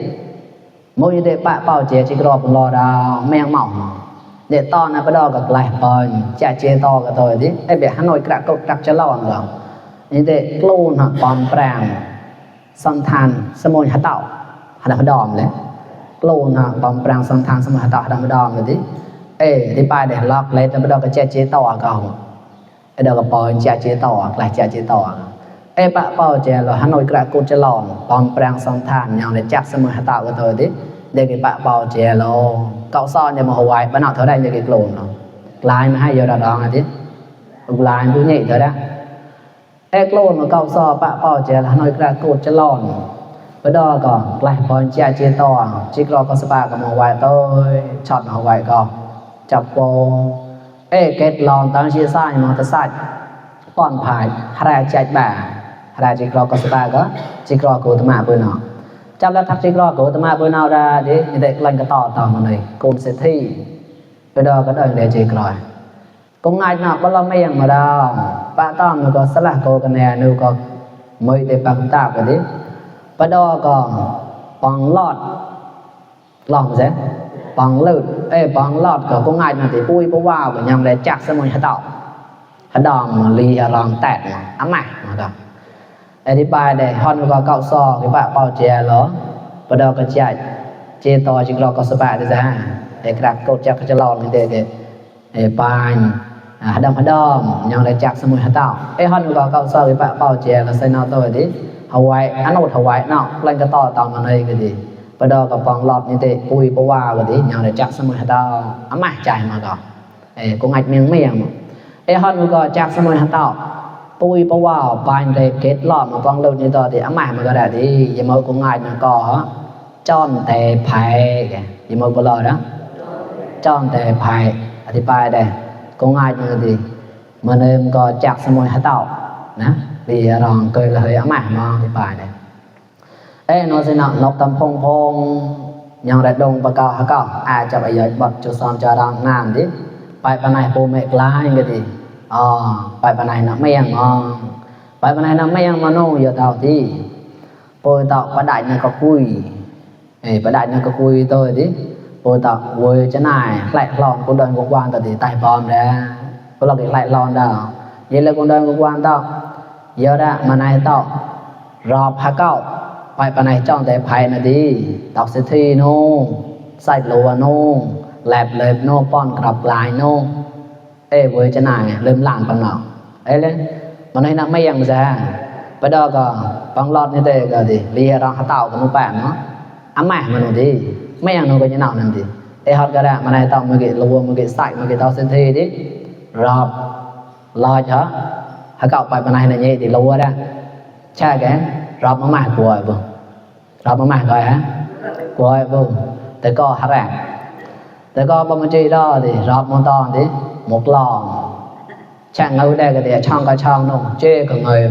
mỗi như thế bạ bảo chỉ có một lò đào men mỏng để to này bắt đầu gặp lại rồi chia to cái thôi đi về Hà Nội cả cột đặt cho lòn rồi như thế luôn hả bom prang song than sâm môi hạt đậu hạt đòn đấy luôn hả bom prang song than sâm môi hạt đậu hạt đòn rồi điที่ป้ายเด็กล็อกเลยแต่ไม่ได้ก็เจ๊ต่อเขาเดี๋ยวก็ปล่อยเจ๊ต่อหลายเจ๊ต่อปะเป่าเจ๊เราฮันโนยกระกุจะหลอนปอมแปลงสองทานอย่างในจักเสมอหัตถ์ก็ตัวดิเด็กปะเป่าเจ๊เราเกาซ้อนเนี่ยมาหัวไว้บ้านเอาเท่าใดเด็กโกลนลายมาให้ยอดดองอ่ะดิลายผู้ใหญ่เท่านั้นโกลนมาเกาซ้อปะเป่าเจ๊เราฮันโนยกระกุจะหลอนไปดอก่อนหลายปอนเจ๊ต่อจิกรอก็สปากับมาไว้ตัวช็อตมาไว้ก่อนจับโปเกตลองตั้งชื่อซ่ายมอเตอร์ไซค์ป้อนผายฮาราใจบ่าฮาราจิกรอก็สปาก็จิกรอกูตมาปืนเอาจับแล้วทักจิกรอกูตมาปืนเอาได้ดิเด็กลังก็ต่อมาเลยกูเซธีไปดอก็เดินเดจิกรอยกูง่ายหนักก็เราไม่ยังมาดาวป้าต้อมก็สละกูกันแน่นูก็ไม่ได้ปังตากันดิไปดอก็ปังลอดลองเสปังเลือดปังลอดก็ง่ายนะที่ปุ้ยเพราะว่าก็ยังได้จักสมุนหะเต่า ดองลีรองแตกอะมาก็อธิบายได้ฮอนก็เก้าซอคือว่าเป่าแจเหรอปดก็ใจเจต่อจิกรอก็สบายได้จ้ะไอ้กระกดจักจะลองนี่เด้ไอ้ปานดอมยังได้จักสมุยหะเต้าไอ้ฮอนก็เก้าซอคือว่าเป่าแจก็ใส่นอตัวดิเฮาไว้อันโนถวายเนาะลั่นก็ต่อตามมาเลยก็ดีปดก็ปองรอบนี่เด้ปุยปว่าก็ดียังได้จักสมุยหะเต้าอะมาใจมาก็กูงัดเมียงไอ้ฮอนก็จักสมุยหะเต้าปุยปว่าปานได้เกตรอบมาปองโลนี่ต่อดิอะมามันก็ได้ดิอย่ามากูงัดมันก็จ้อนแต่ไผแกอย่ามาบ่รอนะจ้อนแต่ไผอธิบายได้กูงัดมันดิมันเริ่มก็จักสมุยหะเต้านะลีรองเคยเลยอะมาอธิบายได้นอสินะนกตำพงยังได้ดงปะเกาหะเกาอาจจะไปยอดบัดจุซอมจารางงามดิไปปานายโปเมกลายก็ดีไปปานายนะไม่ยังไปปานายนะไม่ยังมาโนอยู่เท่าที่โปยตอกประดายนั่นก็คุยประดายนั่นก็คุยตัวดิโปยตอกเวยจะนายไหลลอนคนเดินกวางตัวดิใต้ปอมแล้วก็เราไหลลอนดาวยินเลยคนเดินกวางตอกเยอะละมานายตอกรอบหะเก้าไปปานายจ้องแต่ไผน่ะดิตอกสิทีโนใส่โลโนแลบเลยโนป้อนกลับลายโนเว้ยจะนายเริ่มล่างปังเนาเลยมันให้นักไม่ยังซะไปดอก็ปังรอดนี่เด้ก็ดิลีรองหะเต้ากับมันแปมเนาะอะแม่มันดิไม่ยังโนก็จะเนานั่นดิฮอดก็ได้มันให้ต้องมาเกะรัวมาเกะใส่มาเกะตอกสิทีดิรอบรอจ้ะหะเก้าไปปานายน่ะนี่ดิรัวได้ใช่แกรอบมาๆกลัวบ่รอบมาๆก็ฮะกลัวบ่แต่ก็หะแรกแต่ก็บ่มันจีดอดิรอบมันตอนดิหมกลองช่างเงาได้ก็ดิช่องก็ช่องนู่นเจ้ก็เงย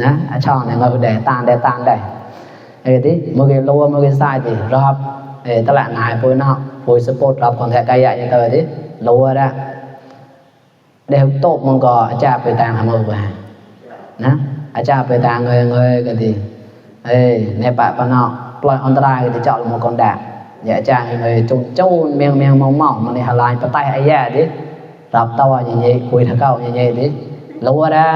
นะช่องเนี่ยเงาได้ตางได้ดิมื้อกี้รัวมื้อกี้ใส่ดิรอบตลาดนายปุ้ยเนาะปุ้ยสปอร์ตรอบคอนแทคไกะอย่างเตอดิรัวได้เดี๋ยวโต๊ะมันก็อาจารย์ไปตางหามือไปนะอาจารย์ไปตางเงยก็ดิในปะปะเนาะปล่อยอันตรายก็ดิเจาะลงมาก่อนแดดอย่าจ้างเงยจุนโจนเมียงเมามันในหาลายปะไตไอ้แย่ดิรับตัวอย่างนี้คุยทะเก้าอย่างนี้ดิรัวได้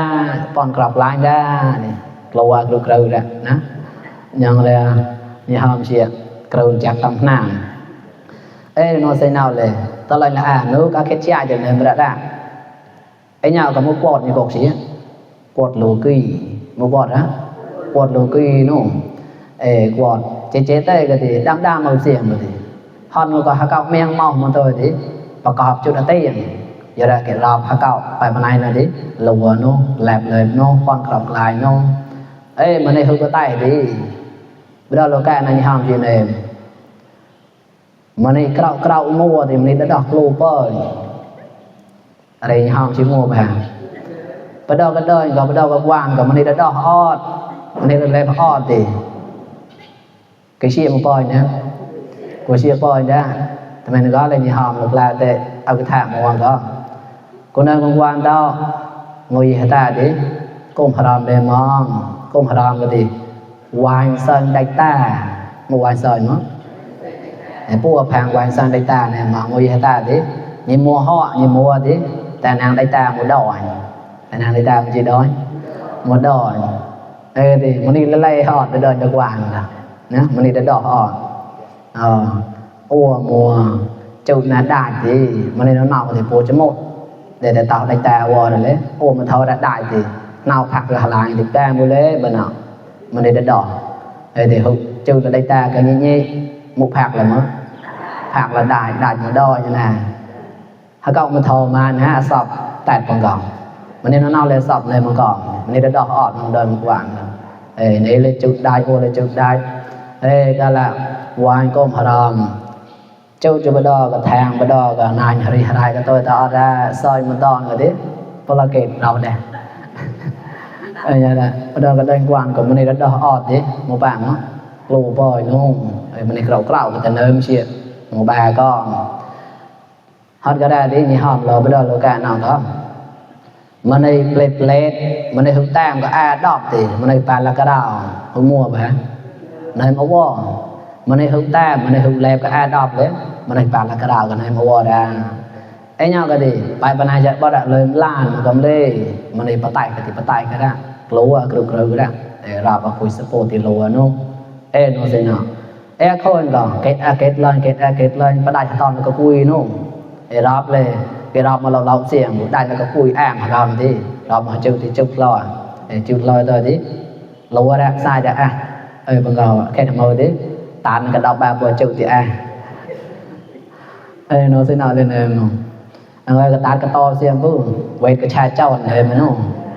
ป้อนกลับลายได้นี่กลัวกระได้นะยังเลยนี่ห้ามเชียกระจากตำนานโนเซนเอาเลยตอนแรกละนู้ก็แค่เชี่ยจะเนินไปได้ไอ้เงากับมุกปอดนี่กอกเสียปอดโลกี้มุกปอดนะปอดโลกี้นู่นปอดเจ๊เต้ก็ดีดังๆมาเสียงเลยฮอนก็หาเก้าเมียงเมามันตัวดิประกอบจุดอันเตี้ยอย่าได้เกิดรอบหาเก้าไปปานายนะดิลัวนู่แหลบเลยนู่ป้อนกลับลายนู่มันในหือก็ใต้ดิเวลาเราแก่ในห้ามจีนเองมันในกราวมัวthìมันในดอกลูเปอร์อะไรห้ามชิมัวไปไปดอกก็เดินกับไปดอกก็วางกับมันในดอกออดมันในเล็บออดดิcái chia một bòi nữa, của chia bòi đó, thì mình có là như hòm được là đểเอาcái thảm một hoàng đó, cô nơi con quan đó ngồi hết ta đi, cùng haram để mong, cùng haram cái gì, hoàng sơn đại ta, một hoàng sơn nữa, bùa phàng hoàng sơn đại ta này mà ngồi hết ta đi, như mua họ như mua đi,แต่นางđại ta một đòi,แต่นางđại ta một gì đòi, một đòi, thì muốn đi lấy họ để đòi được hoàng làนะมันนี่ดอกอ่อนอ้วมัวจุดนั้นได้ทีมันนี่น้ำที่ปูจะหมดเดี๋ยวต่อได้แต่วอนั่นเลยอ้วมันเท่าได้ทีน้ำผักละลายติดแก้มเลยบ้านเรามันนี่ดอกเดี๋ยวจุดได้แต่กันยี่มุกผักละมั้งผักละได้มาดอยยังไงถ้าเก่ามันโทรมานะสอบแตกปังกองมันนี่น้ำเลยสอบเลยมังกรมันนี่ดอกอ่อนมันเดินหวานนี่เลยจุดได้โอ้เลยจุดได้ก็ละวานก้มหรอมเจ้าจะไปดอกับแทงไปดอกับนายหริหรายกับตัวต่อได้ซอยมันตอนกันดิพลเกตเราเนี่ยอย่างนั้นไปดอกับเดินกวนกับมันในระดับออดดิหมู่บ้านเนาะกลูบอยนุ่งมันในกล่าวกับแต่เนิ่มเชียหมู่บ้านก็ฮอดก็ได้ดินี่หอมเราไปดอโลกาเนาะครับมันในเปลดมันในหุ่นแต้มก็ดอกดิมันในปลาละกระดาวหัวมัวไปในมาวอมันในหุ่นแต้มมันในหุ่นเล็บก็ดอกเลยมันในปลาละกระดาวกันในมาวอได้ ไอ้เนาก็ดีไปปนายจะบ่ได้เลยล้านก็เลยมันนี่ปะไตก็ติปะไตก็ได้กลัวกรึกๆก็ได้ราบคุยสโปติโลนูโนสิเนาคนก็เกตเลยปะได้ตอนก็คุยนูรับเลยรับมาเราเสียงได้แล้วก็คุยแอมเราที่เรามาจุดลอยจุดลอยตัวที่รู้ว่าได้saiจะบังเกาแค่ทำมือที่ตานก็ดอกแบบว่าจุดที่โนสิเนาเลยนึงก็ตานก็โตเสียงปุ๊บเวทก็ชายเจ้าเลยมั้ยนู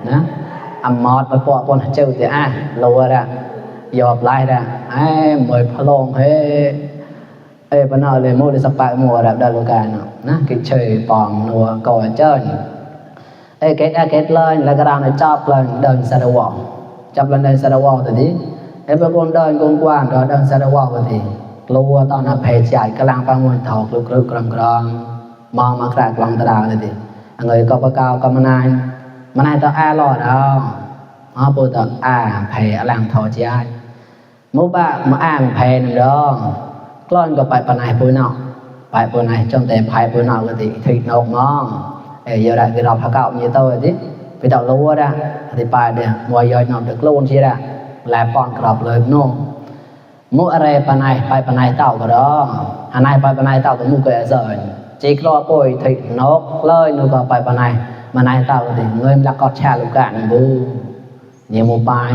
นะอำมอดมาปอปนจุดที่รู้ว่าได้ยอบไล่ได้มวยพะลงเฮ้ปนเลยโมดิสปะมัวแบบดาลูกานะกิเฉยปองนัวก่อเจิ้นเกตเลยแล้วก็เราในจับเลยเดินสะดวกจับเลยเดินสะดวกตัวนี้บางคนเดินกว้างๆเดินสะดวกตัวนี้กลัวตอนนั้นเพจใหญ่กำลังประมวลถอกลึกๆกรองมองมาแกรกลองตาดาวตัวนี้người có bao cao có mà này tao ai lo đâu họ bố tao phải làm thọ chơi mỗi bạn mà phải nằm đó con có phải phần này bữa nào phải bữa này trong tem phải bữa nào thì thịt nộp ngon giờ đại cái đọc học cạo như tôi chứ vì đọc lúa ra thì bài để ngoài giờ nộp được luôn chia ra là con đọc lời nôm mỗi are phần này tao có đó hàng này phần này tao có mua cái rồi chỉ lo bồi thịt nộp lời nó có phải phần này mà này tao thì người là có cha lục cạn bu nhiều một bài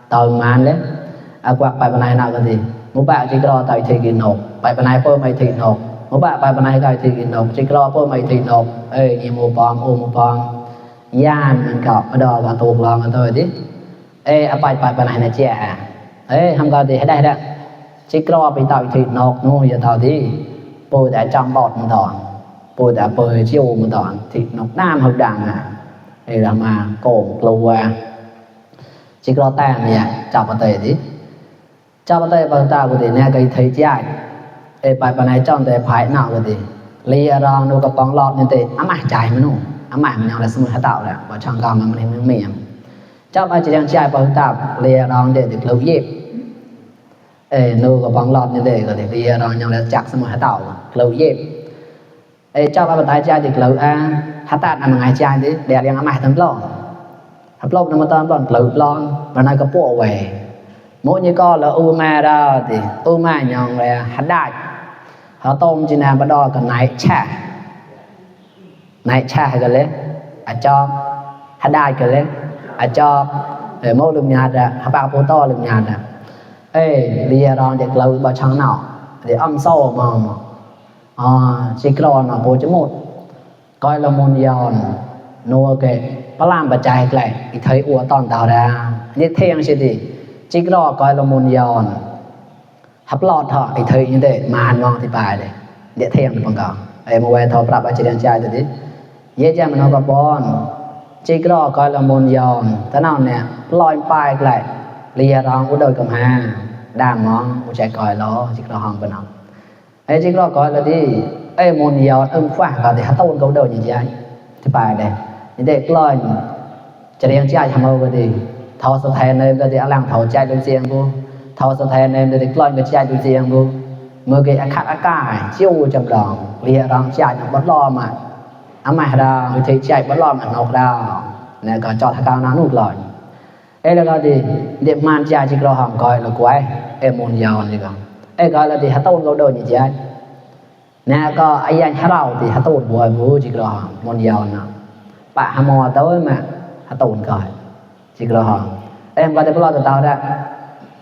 tao man đấy quạt bài phần này nào cái gì một bạn chỉ lo tại thì nộp bài phần này phơi mày thì nộp một bạn bài phần này cái thì nộp chỉ lo phơi mày thì nộp nhiều một bom gian mình cọp ở đó và tuột lòng thôi chứ bài phần này là trẻ không có gì hết đây đó chỉ lo bị tại thì nộpนู่นgiờ tao thì bồi đã trong bọt một đòn bồi đã bồi chiêu một đòn thì nộp nam hợp đảng thì là mà cổ lâu chỉ lo tan nè chào bà tề tí chào bà tề bà ta của thì nè cái thấy chạy bài bà này trong tề phải nào của thì li rong đâu có bóng lọt nên tề ám ảnh chạy mà nụ ám ảnh mình nào là xung hãy tạo ra và trong gom mà mình hình mềm chào bà chỉ đang chạy bà ta li rong để được lâu dịp đâu có bóng lọt nên tề của thì li rong nhau là chắc xung hãy tạo lâu dịp chào bà ta chạy được lâu hãy tạo là một ngày chạy thì đẹp đang ám ảnh thấm lọt hấp lốc nó mà tao còn lụt lon và nay có bộ về mỗi như con là ma ra thì ma nhong là hắn đại họ tôm chỉ nào bắt đo còn này cha cái lấy cho hắn đại cái lấy cho để mỗi lưng nhà ra họ bao phố to lưng nhà ra lìa đòn để lụt bao trắng nào để âm sâu mà chỉ còn là bộ chấm một coi là môn giòn nô kệพระรามปัจจัยไกลอีเทยอัวตอนตาวดานี่เที่ยงสิดิจิกรอกอยละมุนยอนฮับลอดเถาะอีเทยนี่เด้มาหันมองที่ปลายเลยเดี๋ยวเที่ยงปังกอมาแวะเถาะปรับอาจารย์ใจตัวดิเย่แจ่มนอกบอนจิกรอกอยละมุนยอนตะนอนเนี่ยลอยปลายไกลเลียรองอุดอยกำหาด่ามองอุใจกอยล้อจิกรอห้องปนเอาจิกรอกอยละดิมุนยอนฟ้าก็ที่ฮัตต้นก็เดินอย่างใจที่ปลายเลยเด็กลอยจะเรียนใจทำเอาก็ดีทอสแทนเลยก็ดีอลังทอใจดูเสียงกูทอสแทนเลยเด็กลอยก็ใจดูเสียงกูเมื่อกี้อาคัดอากาศชิวจำลองเรียร้องใจบัดล้อมาอามาดาววิธีใจบัดล้อมานกดาวเนี่ยก็จอดทางน้ำนุ่งลอยแล้วก็ดีเด็กมันใจจิกรอหอมก้อยแล้วกูมุนยาวนี่ก็ก็แล้วดีฮัตต้นเราเดินอย่างใจเนี่ยก็ไอ้ยันฮาเราดีฮัตต้นบัวบูจิกรอหอมมุนยาวนะปะหมอtới mà hả tồn coi chỉ có họ em coi tới lo từ tao ra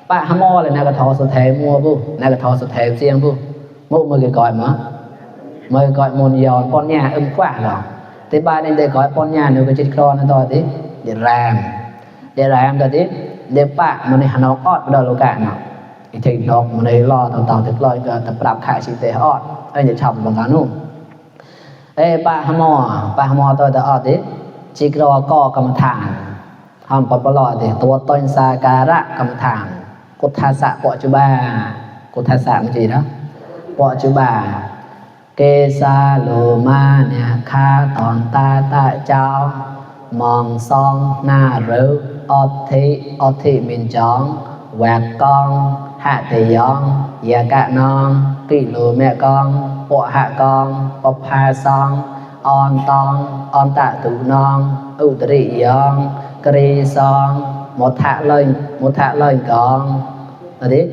ปะหมอเลยนะก็ทอสุดแท้มัวบุนะก็ทอสุดแท้เสียงบุมุมือcái coi màมือcoi môn giòn con nhà quá rồi thì ba nên để coi con nhà nữa cái chỉ con nó thôi tí để làm rồi tí đểปะมันในหันออดมาโลกาเนาะอีทีนอกมันในรอต่อถึงลอยก็จะปรับขายสิเตออดอย่าชำบางการนู่นปะหมอตัวออดดิจิกรอกกรรมฐานทำปปลอดิตัวต้นสาการะกรรมฐานกุทัสสะปัจจุบันกุทัสสะมันจีนะปัจจุบันเกสาโลมาเนี่ยคาตอนตาเจ้ามองซองหน้าหรืออธิมินจองแหวกกองห หะเตยองยากะนองกิโลแม่กองปะหะกองปพาซองออนตองออนตะตุนองอุตริยองกรีซองหมดทะเลยกองอันนี้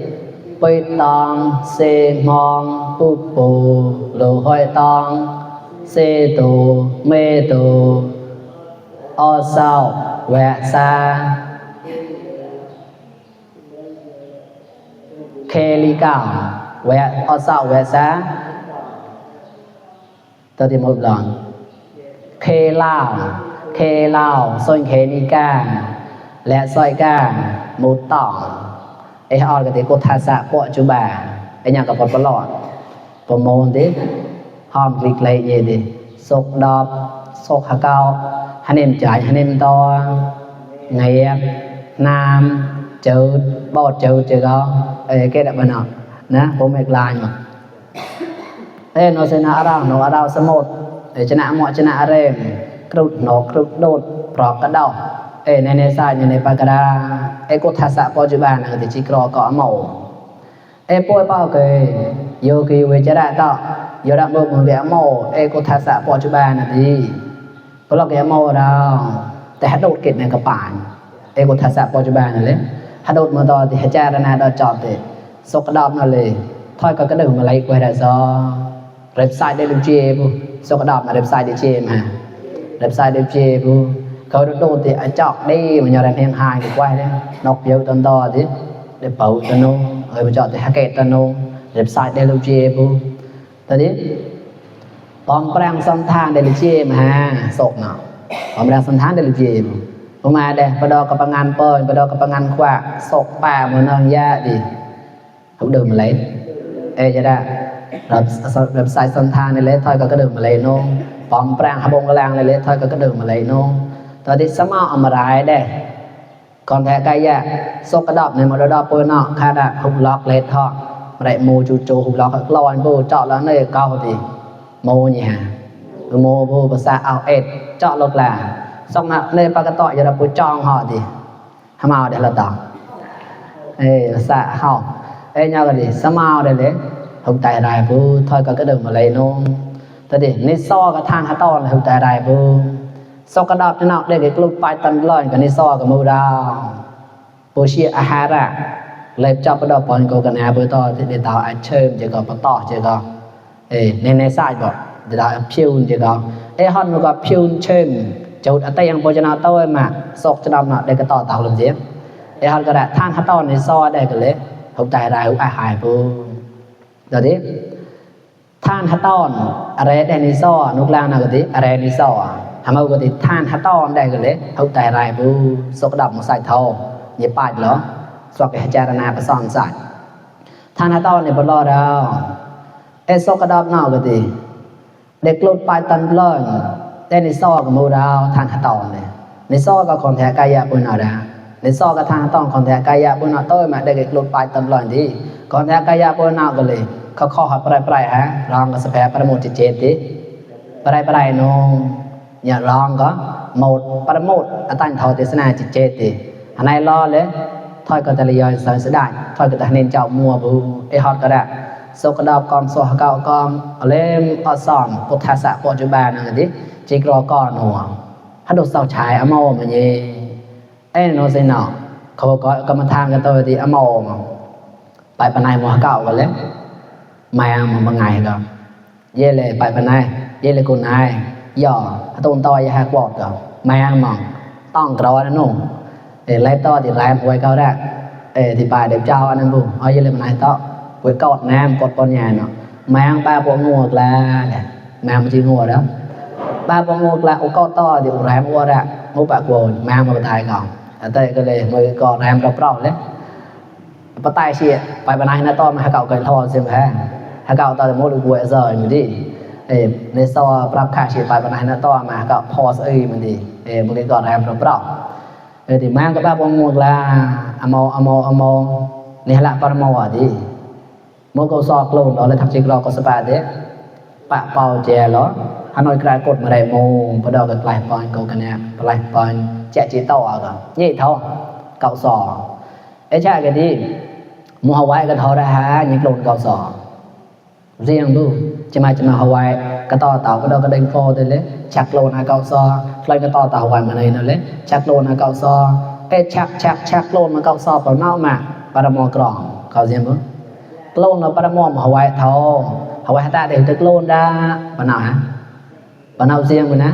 ไปตองเซมองปุปูโลหอยตองเซตูเมตูออเศร้าแวะซาเคลิกาแวะออเศร้าแวะซาตัวที่มุดหลังเคลาวส่วนเคลิกาและซอยกามุดต่องไอ้ออดกับที่กุทาสะปะจุบาไอ้ยังกับปลอดประมงดิหอมกลิกเลยเยดิสกดอบสกหะเกาฮันเนมจ่ายฮันเนมตอเงียบน้ำจืดบอดจืดจืดก็cái đặc biệt nào nè bố mẹ lại mà thế nó sẽ nã ra số 1để cho nã mọi cho nã rem cột nó cột đột prok cái đầu này sai này pa kada cô thà sạ po chữ bàn là thì chỉ có màu poi bao cái yogi về cho đại tạo giờ đã mơ mừng để màu cô thà sạ po chữ bàn là gì có là cái màu đâuแต่ถ้าโดดเกตในกระป๋านcô thà sạ po chữ bàn này lấyถ้าโดดมาต่อที่เจ้าหน้าดอจอบเลยสกดอบนั่นเลยถ้อยก็กระดึงมาเลยกว่าได้ซอเว็บไซต์ได้ลูกเจี๊ยบสกดอบมาเว็บไซต์ได้เจี๊ยบมาเว็บไซต์ได้เจี๊ยบเขาโดดที่จอกได้มันยังแรงแรงหายกว่าเลยนกเยอะตันต่อที่ได้เป่าตันนู้ไปจอดที่ฮักเกตตันนู้เว็บไซต์ได้ลูกเจี๊ยบตอนนี้ปอมแปลงสัมทานได้ลูกเจี๊ยบมาสกเนาะปอมแปลงสัมทานได้ลูกเจี๊ยบพอมาเด้ปดอกับปังงานเปิลปดอกับปังงานขวาศกป่าเหมือนนอนยาดิเขาเดินมาเลยจะได้รับสายสันทานในเล็ดถอยก็เดินมาเลยน้องปอมแปลงหบงกระลังในเล็ดถอยก็เดินมาเลยน้องตอนที่สมาเอามาร้ายได้ก่อนแท้กายะศกกระดอบในมรดกเปิลนอกคาดะหุบล็อกเล็ดทอดไรโมจูหุบล็อกลอยโบเจาะแล้วเนยเก้าดิโมนี่ฮะโมโบภาษาเอาเจาะลกแหละxong nè lên ba cái tỏi giờ là bùi tròn họ thì ham màu để là tỏng xạ họ nhau cái gì sao màu để lấy hồng tài đài bù thôi có cái đường mà lấy nông thế thì nên so cái than hạt to là hồng tài đài bù so cái đọt cho nào để cái club bài tần lời cái nên so cái màu đào bù chia ahara lấy cho cái đọt bọn cô cái nào bù to thì để tạo ai chơi chỉ có bắt tỏ chỉ có nên sai bỏ để tạo phiêu chỉ có hòn nó có phiêu chơiจุดอัตยังโภชนาโต้มาสกจะดำหนักได้ก็ต่อเต่าลงเสียฮันก็ได้ท่านฮัตตอนในซอได้ก็เลยหุบใจได้หุบหายปูเดี๋ยวนี้ท่านฮัตตอนอะไรได้ในซอนุกลางนักติอะไรในซอทำเอาก็ติท่านฮัตตอนได้ก็เลยหุบใจได้ปูสกดำใส่ทองอย่าปาดเหรอสวกเจารณาประสอนใส่ท่านฮัตตอนในบลอดาวสกดำนอกก็ติเด็กลุดไปตันเลยแต่ในซอกับมูดาวทานหะตอนเลยในซอกับคนแท้กายะปุณาดาในซอกับทานหะตอนคนแท้กายะปุณาโต้มาได้เก็บลงไปตลอดดีคนแท้กายะปุณาก็เลยเขาข้อหับปลายฮะลองกับสเปรย์ประโมทเจติปลายนงอย่าลองก็หมดประโมทตั้งทอเทศนาเจติอันไหนรอเลยถอยก็จะเลยสอนเสด็จถอยก็จะเน้นเจ้ามัวบูฮอตก็ได้สกดาวกอมโซฮเกากอมเล่มอสอนพุทธศาสนาปัจจุบันนั่นดิจิกรอก่อนหัวถ้าดูสาวชายอโมมันเย่โนเซนอเขาก็กรรมฐานกันตัวที่อโมไปปนัยมัวเก่ากันเลยไม่มันบางไงกันเย่เลยไปปนัยเย่เลยคนนายย่อต้นต่อยหักบอดกันไม่มองต้องกรอนั่นนู่นไล่ต่อที่ไล่หวยเขาได้ที่ไปเด็กเจ้าอันนั้นบุเอาเย่เลยมันนายต่อหวยกอดน้ำกอดปนใหญ่เนาะแมงปลาพวกงัวแล้วแมงมันจีงัวแล้วปลาพวกงัวแล้วก็ต่อเดี๋ยวแรมงัวละงูปลาโกนแมงมาตายก่อนแต่ก็เลยมือก่อนแรมเราเปล่าเลยปลาตายเชี่ยไปปนัยนะต่อมาหาเก่ากันทอเสียงแพ้หาเก่าต่อจะมุดดูบัวเซอร์อยู่ดิในซอปรับค่าเชี่ยไปปนัยนะต่อมาเก่าพอสมันดีมือก่อนแรมเราเปล่าที่แมงก็ปลาพวกงัวละอโมนี่แหละปรมาว่าดิโมกุสอกลุ่นเราเลยทำจิกเราก็สบายเด้ปะเป่าเจลอฮานอยกลายกดมาได้โมพอดอกก็กลายปอนโกกันแนบกลายปอนแจจีโต้ก็ยี่เท่าเก่าสอใช่กันดิ mua Hawaii cái thọ ra há những lồn cao sò riêng bu chỉ mà Hawaii cái to tàu cái đó cái đánh phô thế lấy chặt lồn hai cao sò lấy cái to tàu Hawaii mà này nó lấy chặt lồn hai cao sò cái chặt lồn mà cao sò vào nào mà para mò còng cao riêng bu lồn nó para mò mà Hawaii thọ Hawaii ta đều được lồn ra vào nào riêng bu ná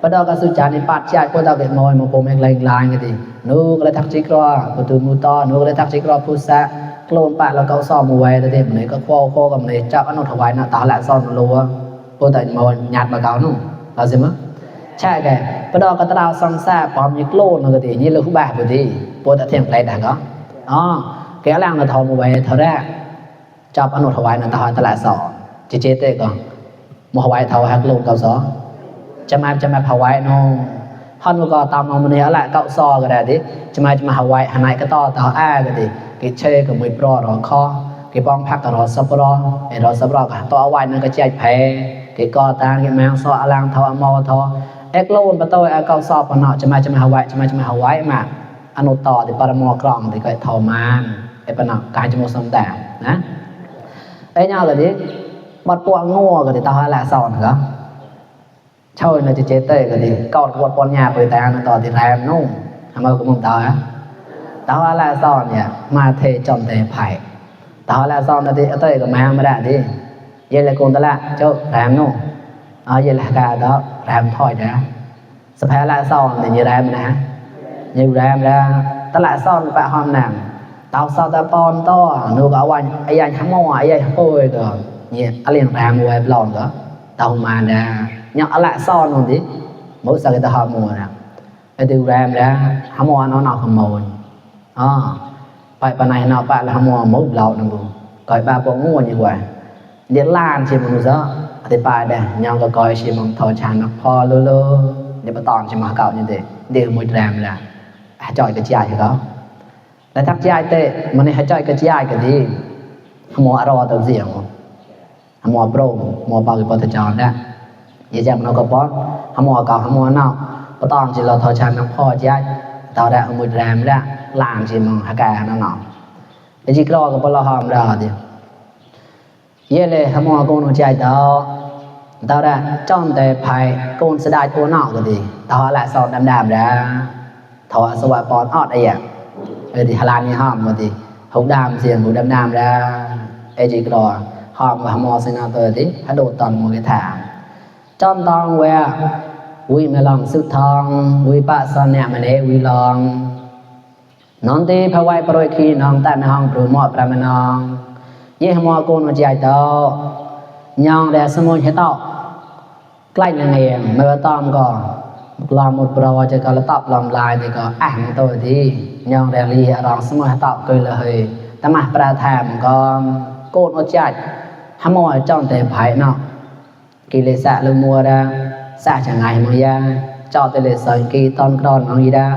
bắt đầu cái sự chán này bắt chạy qua tàu Việt mồi mà bố mẹ lành cái gì nu cái thắc chích rồi của từ mu to nu cái thắc chích rồi phu sa lồn bạn là cao sò mù về thì này có khô cầm này chắc ăn nó Hawaii nó tao lại son lúa cô tại mồi nhạt mà cáo nung là gì mất chạy cái bắt đầu cái tao xong xa bom những lồn nó cái gì như là khúc bạc thì cô tại thêm lại đã có cái làng là thò mù về thò ra chắc ăn nó Hawaii nó tao lại sò chỉ chết đấy còn một Hawaii thò hạt lồn cao sòจะมาHawaii น้องฮอนก็ตามมาเนี่ยละเกาซอก็ได้ดิจะมาHawaii หาไหนก็ต่ออ้าก็ดิกิเชก็ไม่ปรอรอคอกิป้องพักก็รอซับรอไอ้รอซับรอก็ต่อเอาไว้นั่นก็ใจแพ้กิก็ตางกิแมงซออลังทอมอทอเอ็กโลนปะโตไอ้เกาซอปะเนาะจะมาHawaii จะมาHawaii มาอนุต่อที่ปรมอกรองที่ก็ทอมานไอ้ปะเนาะกายจะมสมแต่นะไอ้เนาะก็ดิบัดปวงงัวก็ดิต่อละสอนเหรอchơi là chế tê cái gì cọt quật con nhà với ta nó tỏ thì làm nung hàm ơi cũng mong tao á tao là son nhỉ mà thề chọn thề phải tao là son là thì tê cái mà đã đi vậy là con ta là cho làm nung vậy là cả đó làm thôi đã sắp hay là son thì như làm nè như làm ra ta là son phải hôm nào tao sao ta pon to nô bảo anh hám mò anh ôi rồi nhỉ anh liền làm về lòn đó tao mà nè nhắc lại son luôn đi mỗi sao người ta học mùa nè cái từ ram ra hàm mò nó nào không mồi phải bà này nào bạn là hàm mò mỗi lầu nè bù coi ba bộ ngô như vậy điện lan chỉ một giờ thì bài đây nhau có coi chỉ một thổi tràn nó pho lơ lơ để bắt toàn chỉ mà cậu như thế đều một ram là chọi cái chai cho để thắp chai tệ mà này hay chọi cái chai cái gì hàm mò aro tao riêng hàm mò pro mò bao cái bao thời tròn đó vậy chẳng nó có bó hàm mò cào hàm mò nào có toàn chỉ là thổi tràn nó pho chai tao đã một ram ra làm chỉ mà hai cái nó nọ để chỉ lo cái bao lo hòm ra thì vậy là hàm mò con nó chai tao đã trong tề phải con sẽ đại con nọ rồi thì tao lại son đam ra thọสวัสดิ์ปอนออดไอ้อ่ะthì Hà Lan như hòm mà thì hậu đam xiên hậu đam ra ai chỉ có hòm và mò sinh tới thì hắn đổ toàn một cái thả trong tông que vui mẹ lòng sức thong vui bạ son nhẹ mà nè vui lòng nón tí phá quay đôi khi nón tại mẹ hong rồi mọt ra mẹ nón như mò con mà chạy tao nhong để sớm hết tao cái này nghe mẹ tao còn làm một pro cho cái laptop làm lại thì có ảnh tôi thì nhong để li rong sớm hết tao cười là hơi ta mà pra tham con côn nó chạy hăm mò trong tề phải nọ kỳ lệ xạ lưng mua ra xạ chẳng ngày mà ra cho tề lệ sợi kỳ ton con nó đi ra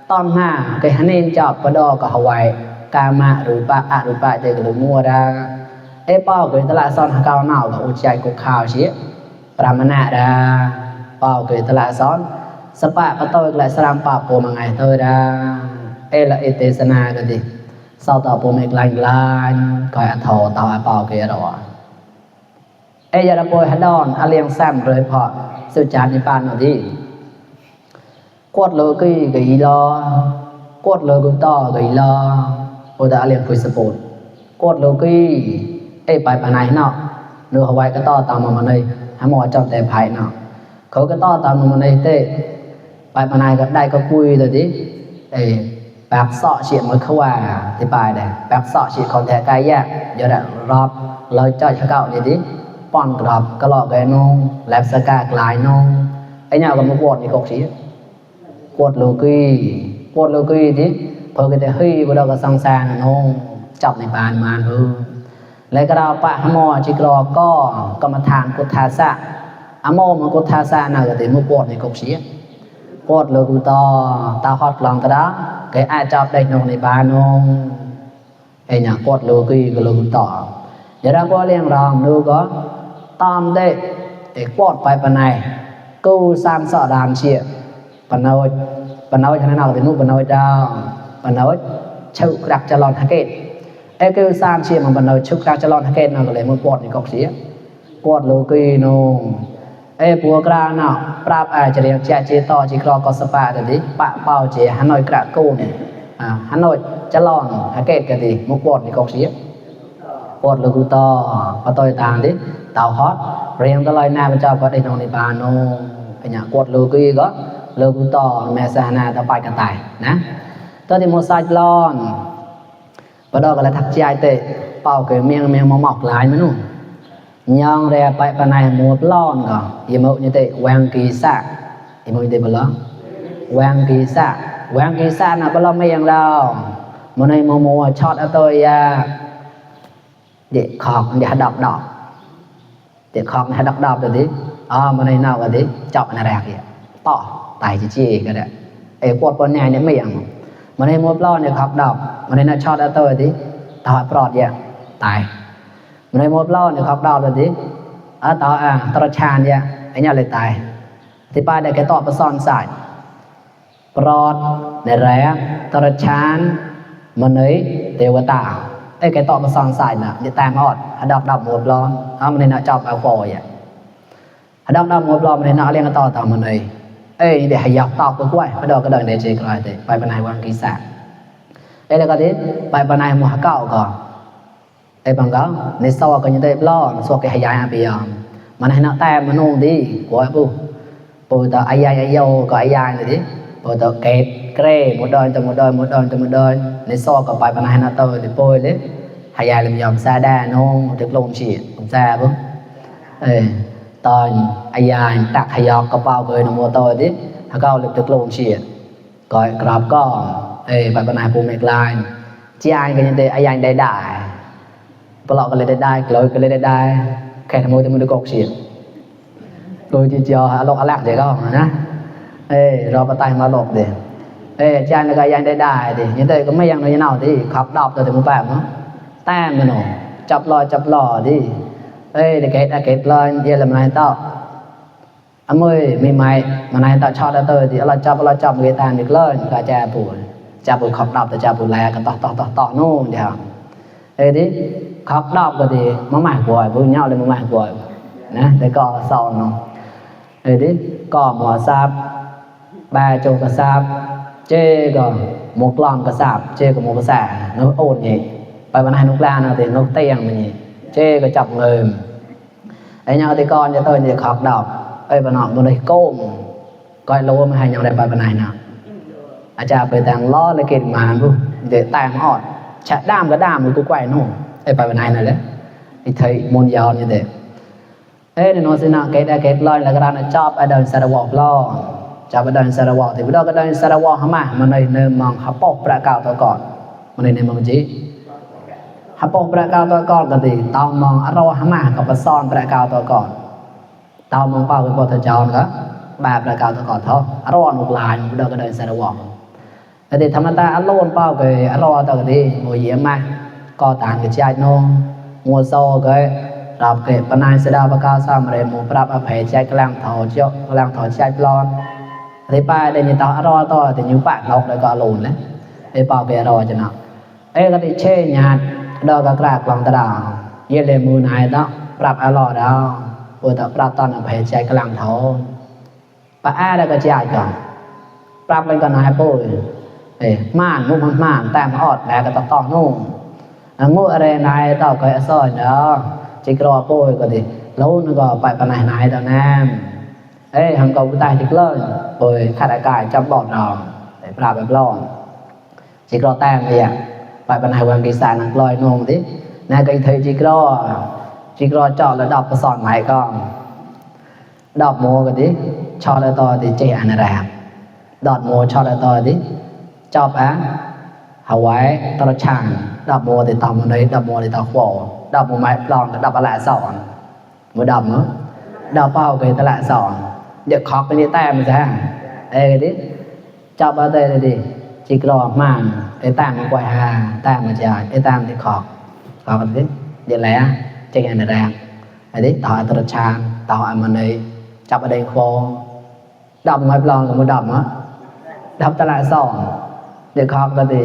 ton ha cái hắn nên chọn cái đó có Hawaii kama rồi ba tề cái mua ra ê bao cái ta lại son cao nào là u chạy cục khảo chứ pramana ra bao cái ta lại son sắp bạ bắt tôi lại sram bạ bộ mà ngày thôi ra ê là ê tê sana cái gì sau tao bộ mình lành coi ăn thò tao ăn bao kia rồi ê giờ đã bôi hắn đòn ăn liêng xem rồi phọ sự chán như pan rồi đi quật lơ cái lo quật lơ cũng to cái lo ôi đã liêng phơi sport quật lơ cái ê bài này nọ nửa Hawaii cái to tao mà này hắn mò trong tè phải nọ khâu cái to tao mà này tê bài này gặp đây có cùi rồi đi ê bạc sọ chuyện mới khâu thì bài này bạc sọ chuyện còn thể cái gì giờ đã rọp lời cho cậu vậy đi pon rọp cái lọ cái nông làm sa ca lại nông ấy nhau còn một quạt thì cột xí quạt lô kỳ thì phơi cái thể huy vào đâu có sang sang nông chọc này bàn màn hư lấy cái đó bạ mò chỉ lo có mà thang cột thà sa mò mà cột thà sa nào thì một quạt thì cột xí quạt lô to tao hot lòng cái đó cái ai chọc đây nông này bàn nông ấy nhà quạt lô kỳ cái lô to giờ ra có liên rong nu có tam đây để quạt bài này câu san sọ đàn chia phần nói cho nên nào thì nu phần nói đào phần nói chịu đặt cho lon hacket cái san chia mà nơi chúc ra cho lon cái nàoก็เลยมือปวดนี่ก็เสียปวดโลกีโนปัวกราเนาะปราบอาจจะเรียกแจจีต่อจีกรอก็สปาแต่ดิปะเป่าเจฮานอยกระกูนฮานอยจะลอนเกตกันดิมือปวดนี่ก็เสียปวดโลกุต่อปะตอยตางดิเต่าฮอตเรียงตะลอยหน้าพระเจ้าก็ได้นอนในบานโนเป็นอย่างปวดโลกีก็โลกุต่อแม่สานาต่อไปกันตายนะตัวที่โมไซลอนปะดอกก็เลยทักใจเตะเป่าเกยเมียงมาหมอกหลายมั้งนู่นnhang re pai panai một lon cả yemo như thế wang kisa yemo như thế bao wang kisa là bao mấy yang đâu mà này mò chót ở tôi để khóc để đọc được đi mà này nào cái đi chọc này rạc vậy tỏ tài chi cái đấy quạt bên này nó miệng mà này một lon để khóc đọc mà này nó chót ở tôi đi tao prọt vậy tàiในหมดล้อเนี่ยขอบดาวเลยดิต่อตระชานเนี่ยไอ้เนี่ยเลยตายที่ป้ายได้แค่ต่อประซอนสายปลอดในแร่ตระชานมันเลยเทวตาไอ้แค่ต่อประซอนสายน่ะจะแตงอดดับหมดล้อมันเลยน่ะจอบเอาฟอยดับหมดล้อมันเลยน่ะเรียงกันต่อมันเลยเอ้ยเดี๋ยวให้ยอกตอกไปกล้วยไปดอกก็เดินในเจกลายไปปนายวังกีสาแล้วก็ดิไปปนายหมู่เก้าก่อนบางก็ในซอกก็ยังได้ล้อซอกแกหายายไปมันให้นักแต่มันนู่นดีกว่าปูต่ออายายโยก็อายายเลยดิปูต่อเกตเกรหมดเดินในซอกก็ไปปนายนักตัวดิปูเลยหายายเลยยอมซาได้น้องถึงลงฉีดผมซาปุ๊บตอนอายายตักหายอกกระเป๋าเลยน้องมัวตัวดิถ้าเขาเลยถึงลงฉีดก็กราบก็ไปปนายปูเมกไลน์จีไอก็ยังได้อายายได้ปลอกก็เลยได้กลอยก็เลยได้แค่ทำมือมันดูกอกเสียโดยที่เจ้าหลอกอะไรเดี๋ยวก็นะเราไปตายมาหลอกเดี๋ยวจานก็ยังได้ดิยังได้ก็ไม่ยังเลยnàoดิขับดอกตัวถึงแบบเนาะแต้มมันหนูจับลอดิเด็กเก็ตลอยเดี๋ยวมันให้ต่อมือมีไม้มันให้ต่อช็อตตัวที่เราจับเกตานอีกเลยก็จะปูจับปูขับดอกแต่จับปูแลก็ต่อโน่นเดี๋ยวดิขอบดอกก็ดีมาหมายบ่อยพูดเงาเลยมาหมายบ่อยนะแต่ก็ซองเนาะดิก็หมอซาบบาโจกซาบเจก็หมกลองก็ซาบเจก็หมกษานกโอนนี่ไปวันให้นกลาเนาะแต่นกเตียงมันนี่เจก็จับเงินไอ้เงาที่ก่อนจะตัวนี่ขอบดอกบนนอกบนเลยโก้มก้อยโลมาให้ยังได้ไปวันไหนนะอาจารย์ไปแต่งล้อเลยเกิดมาปุ๊บเดี๋ยวแต่งอดชะด้ามก็ด้ามมันกูไกวนู่นไปวันไหนนั่นแหละไอ้ไทยมนยาวนี่เด็กในโนสินะเกตลอยแล้วก็เราชอบเดินสารวอกล้อชอบเดินสารวอกที่พวกเราก็เดินสารวอกเข้ามามันในมองฮับปอกประกาศตัวก่อนมันในมองจีฮับปอกประกาศตัวก่อนก็ดีตามองเราเข้ามากับประซอนประกาศตัวก่อนตามองเป้าเป็นพอทจรก็แบบประกาศตัวก่อนเท่าเราหนุกลายพวกเราก็เดินสารวอกแต่ธรรมดาอารมณ์เป้าก็เราตัวก็ดีโมเยี่ยมมากก็ต่างกับชายน้องมัวโซ่ก็รับเก็บปนายเสดาประกาศสามเรื่องปรับอภัยใจกลางถอดเจาะกลางถอดใจปลอนไอ้ป้ายได้ยินต่อรอต่อแต่ยิ้มปากนกเลยก็หลุนเลยไอ้ป้าเปรอจะหนักก็ติเช่ยาดดอกกระกลางตาเยี่ยเลยมือนายต้องปรับอารอดาวปวดปรับตอนอภัยใจกลางถอดป้าได้ก็ใจก่อนปรับเป็นกันนายปุ้ยม่านมุกม่านแต่ออดแหลกก็ต่อนู่นงูอะไรนายต่อก็สอนเนาะจิกรอโป้ยก็ดีแล้วนึกก็ไปปนายนายต่อน้ำทำกับผู้ตายจิกเลิศโป้ยขาดอากาศจับบอดเราปราบแบบร้อนจิกรอแต้มเลยไปปนายวังกีสานักลอยนงดินายก็เทจิกรอจอดแล้วดอกก็สอนใหม่ก็ดอกโมก็ดีชอแล้วต่อดิเจอันแรกดอกโมชอแล้วต่อดิจอบหาไว้ตระชานดับโมติดต่อมันเลยดับโมติดต่อขวดดับโมไม้ลองดับอะไรสอนมือดับเนาะดับเป้าไปตละสอนเดี๋ยวขอกไปนี่แต้มมันจะดิจับเอาเตยดิจิกรอมันแต้มมันกว่าแต้มมันจะแต้มที่ขอกกันดิเดี๋ยวแล้วจะยังไงแรงดิต่อตระชานต่อมันเลยจับเอาเดงขวดับไม้ลองกับมือดับเนาะดับตละสอนเดี๋ยวขอกกันดิ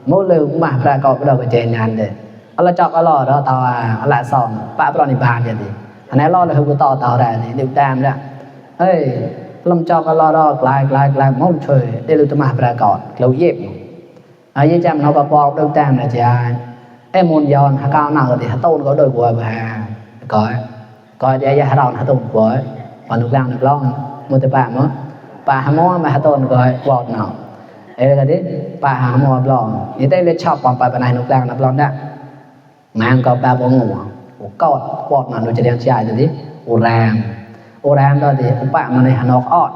โมเลยมาประกอบเราก็เจนงานเด็ด Allah chọc Allah đó tao Allah song pak pro nibbana jadi anh ấy lo là không có to tao ra thì được đam đó ê lâm chọc Allah đó lại mong chơi để lưu tâm pra cọt lâu dẹp với chăm nó bọc được đam là cha em muốn giòn hạ cao nào thì hạ tôn có đôi của bà coi để hạ đòn hạ tôn của còn được làm được lon một tập bạn nữa bà hạ mò mà hạ tôn gọi vọt nào ấy là đấy bà hạ mò lon như thế lấy chọc còn bà này được làm được lon đó mang có ba bộ ngủ cọt vọt mà nóจะเรียนชายthìโอรามđó thì bạn mà này hà nội ọt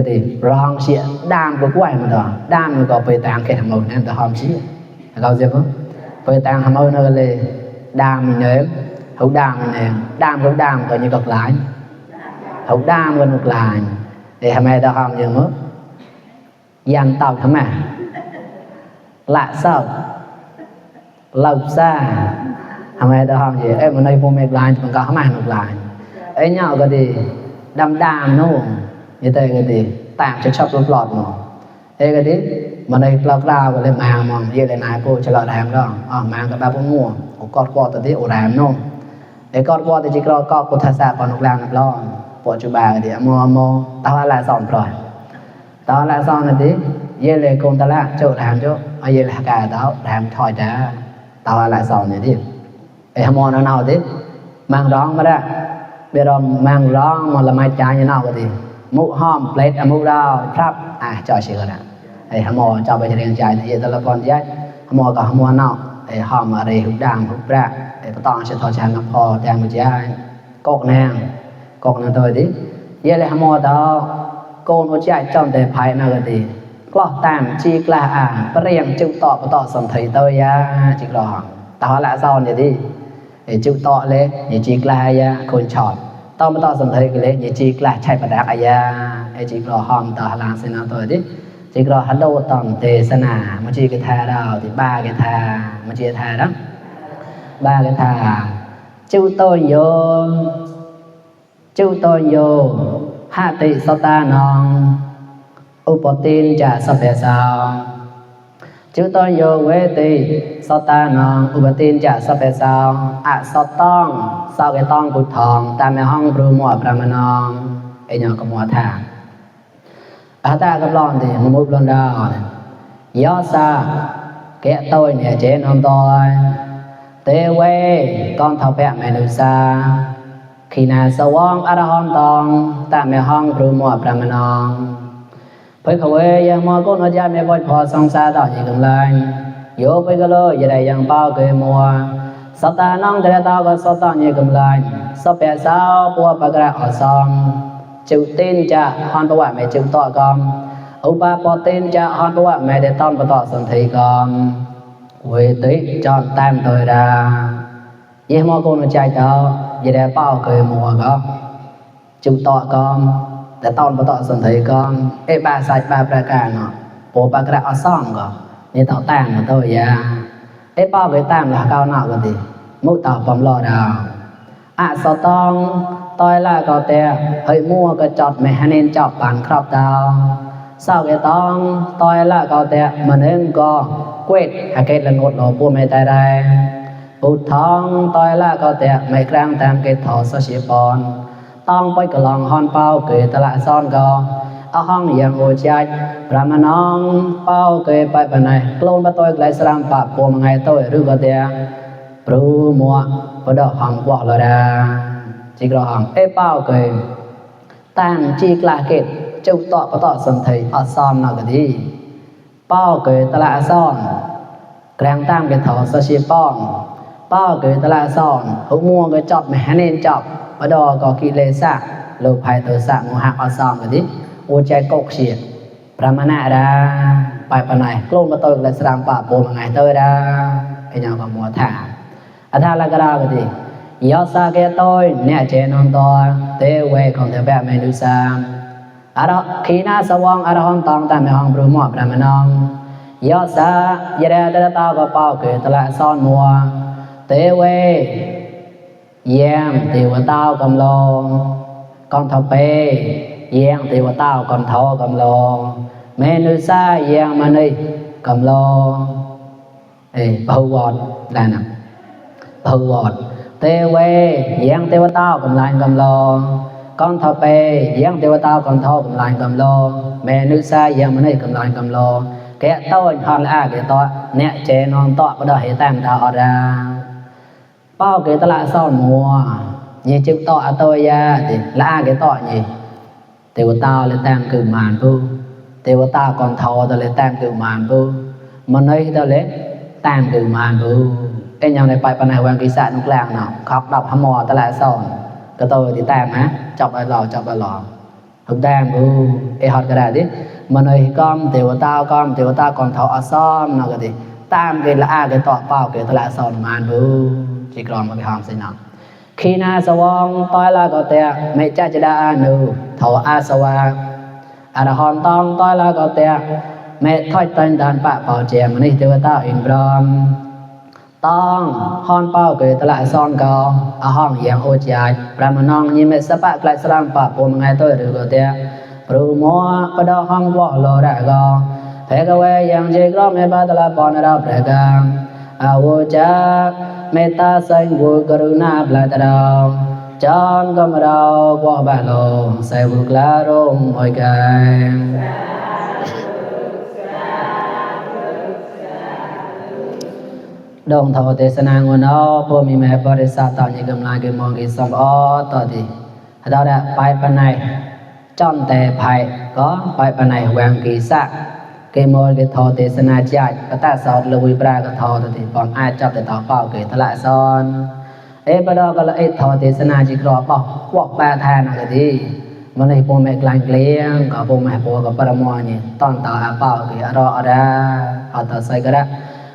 thì rong xịa đam của quay mà đó đam nó có về tàng cái thằng mồi nên ta hòm xí câu gì không về tàng hàm ơi nó là đam mình nếm hậu đam mình nè đam coi như cực lại hậu đam gần ngược lại để hàm ai ta hòm gì nữa dàn tàu thằng mà lạ sao lâu xa hàm ai ta hòm gì em ở đây vô mệt lại mình có hàm ai ngược lại ấy nhau cái gì đam nó như thế cái gì tạm cho chọc lọt mà thế cái gì mà đây lọt ra cái lên mà như thế này cô cho lọt đàm đó mang cái ba bốn mùa con qua tới tí ổ đàm nó để con qua thì chỉ có cô thay xa còn được làm được lo bộ chú bà thì mò tao lại sòng rồi tao lại sòng là tí như là con ta là chỗ đàm chỗ như là cả tao đàm thỏi trả tao lại sòng này đi để mò nó nào tí mang rong mà ra bây giờ mang rong mà là mai trái như nào cái gì mũ hòm plate mũ đào prap cho chị rồi nè hàm mò cho bây giờ đang chạy thì tao là con dắt hàm mò cả hàm mò nào hòm ở đây hút đàm hút ra để tao sẽ thò chán ngập phò đang một trái cột nàng thôi đi vậy là hàm mò đó cô nó chạy trong để phải nào cái gì có tạm chi là riêng chịu tọ sầm thấy tôi chỉ lo tao lại sao vậy đi để chịu tọ lên để chỉ là con chọn tao mới tao sầm thấy cái đấy như chỉ là chạy bật đạc ai chỉ lo hòm tao làm xem nào tôi đi chỉ lo hắn đâu tầm tề sơn mà chỉ cái thà đâu thì ba cái thà mà chỉ thà đó ba cái thà chú tôi vô hạ tị sao ta non upotin trả sao phải sao chú tôi vô quê tị sao ta non upotin trả sao phải sao sao tông sao cái tông bụt thòng ta mẹ hong bru mùa brahmanon ấy nhỏ có mùa thả ta gặp lon thì một lon đào gió xa kẻ tôi nè trên hôm tôi tê quê con thảo vẹn mẹ nữ xa khi nào sâu vong arahon tong ta mẹ hong bru mùa brahmanon với khẩu ấy yang mò cô nói ra mẹ voi phò song xa đỏ gì gần lại vô với cái lô giờ đây yang bao cười mùa sao ta nong để tao có sao ta như gần lại sao bé sao bùa bạc ra ở song chịu tin cha hòn bùa mẹ chịu tọa con ông ba bỏ tin cha hòn bùa mẹ để tao bắt tọa sân thị con quỳ tí chọn tam tôi ra vậy mà cô nó chạy tao giờ đây bao cười mùa con chịu tọa con để tao bắt tọa sân thị con ê ba sai ba pra cả nó bùa bạc ra ở song con như tao tam mà tôi ya ê bao cái tam là cao nào cái gì mũ tao bấm lo đào sao tông tôi là có thể hơi mua cái chọt mẹ nên chọt bản khóc tao sao cái tông tôi là có thể mà nên có quét hay cái lần một lỗ của mẹ tại đây bụt thong tôi là có thể mẹ đang tam cái thọ sa xí bòn tông với cái lòng hòn bao cười ta lại son go ở hong yang ngồi chạy brahmanon bao cười bài bài này luôn bắt tôi lại sang bạc của một ngày tôi rước có thể bru mua bắt đầu hong quả là ra chỉ có hong bao cười tan chỉ là kết châu tọ bắt tọ sân thầy ở son nào cái gì bao cười ta lại son kẹng tam cái thọ sa xí bòn bao cười ta lại son hữu mua cái chọt mẹ nên chọt bắt đầu có kỳ lệ sạ lục hai từ sạ ngô hạc ở son cái gì ô trái cốc xịt brahmana ra bài bài này luôn bắt tôi lại sang bạc của một ngày tôi ra cái nhau còn mùa thả tha là cái đó cái gì gió xa cái tôi nè trên non to tê quê còn theo bé mình đi xa đó khi na sa wong arahon tong ta mẹ hong bru mo brahmanon gió xa giờ đây ta tao có bao kể ta lại son mùa tê quê giang thì của tao cầm lô con thọ pê giang thì của tao còn thọ cầm lô mẹ nữ xa giang mà đi cầm lô Bầu vọt là nè Bầu vọt Tê quê Giang tê tao cầm lại cầm lò Con thọ bê Giang tê tao con thọ cầm lại cầm lò Mẹ nữ xa giang mà này cầm lại cầm lò Kẻ tôi hòn là kẻ tọa Nẹ chế non tọa bắt đầu hệ tăng tạo ra Bao kẻ ta lại son mùa Như chữ tọa tôi ra Thì là kẻ tọa nhỉ Tê tao lên tăng cử màn vô Tê tao còn thọ ta lên tăng cử màn vô Mà nơi ta lên tăng cử màn vô Ê nhau này phải bà này hoàng kỳ xã nục làng nào Khóc đọc hâm mò ta lại son Cái tôi thì tăng á Chọc lại lò Hùng tăng vô Ê họt cái này đi Mà nơi con tê tao còn thọ ở son nào cái gì Tăng cái là cái tọa bao cái ta lại son màn vô Chỉ còn một cái hòm xin nào Khi na sa vong tôi là có tệ Mẹ cha cha đa nữ Thọ a sa wa A đà hòn tông tôi là có tệ Mẹ thoi tên đàn bạ bảo chè Mà này tiêu tao in brom Tông hòn bao kể ta lại son cao A hòn giang ô chạy Ra mà nông như mẹ sắp bạc lại sẵn bạ Bố mà ngay tôi được có tệ Brụ mua Bà đo hòn võ lô đã gò Phê cơ quê giang chê gõ mẹ bà ta là bọn ở đâu bẻ càng A vô cha Meta sanh vô karuna blatadao Chan kamarao qua bà lô Sai vô klá rung môi cây Đồng thọ tế sanh ngôn áo Bố mì mẹ bà rì xa tạo như cầm lại kì mong kì xong áo Tỏ thì Đó đã bài bà này Chọn tè bài Có bài bà này hoàng kỳ xa Kì môi kì thọ tế sanh chạy Và ta sọt lưu vi bà kì thọ thì bọn ai chấp để tỏ bảo kì ta lại son Ê bà đó có là ít thọ tế sanh chỉ rõ bảo Quốc bà thà nào kì đi Mà này bố mẹ lành liêng Có bố mẹ bố có bà ra mò nhỉ Toàn tỏ à bảo kì ở rõ ra Họ tỏ xây cái đó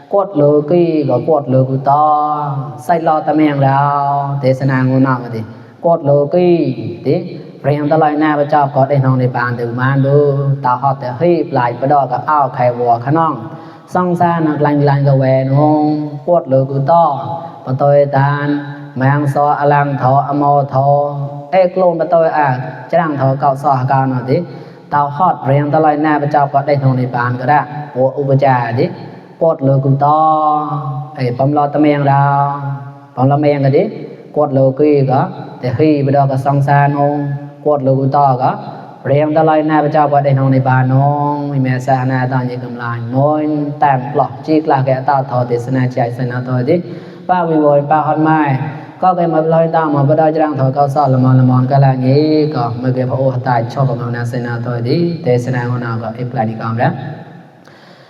Quất lưu kì có quất lưu cụ to Xây lo ta mẹng rao Tế sanh ngôn nào kì Quất lưu kì Tí Riêng ta lại nè bà chọc có để nông để bàn từ màn đu Tao họ thể hiếp lại bà đó cả áo khai vua khá nông Xong xa nạc lành gà về nông Quất lưu cụ to Bà tôi tàn Mang xó à lăng thọ à mô thọ Ê lôn bà tôi à Chứ đăng thọ cạo xó hà cao nào tí Tao hót riêng ta lại nè bà chọc có để nông để bàn cả đã Ủa ụ bà chà tí Quất lưu cụ to Ê bấm lo ta mẹng rao Bấm lo mẹng cả tí Quất lưu kì có Thì khi bà đó cả xong xa nông Quất lưu to có Riêng ta lại nè bà chọc có để nông để bàn nông Mẹ xa nè ta như cầm lại Môi tạm lọc chiếc là kẻ tao thọ tế sanh chạy sanh nào thôi tí Ba vì vội ba hòn mai Có cái mà lời tao mà bà đó chứ đang thọ cao sọ là mòn cái là nghĩ Có mấy cái phá ô tài cho bà ngào nè sanh nào thôi tí Tế sanh nào nào có ếp lại đi con đó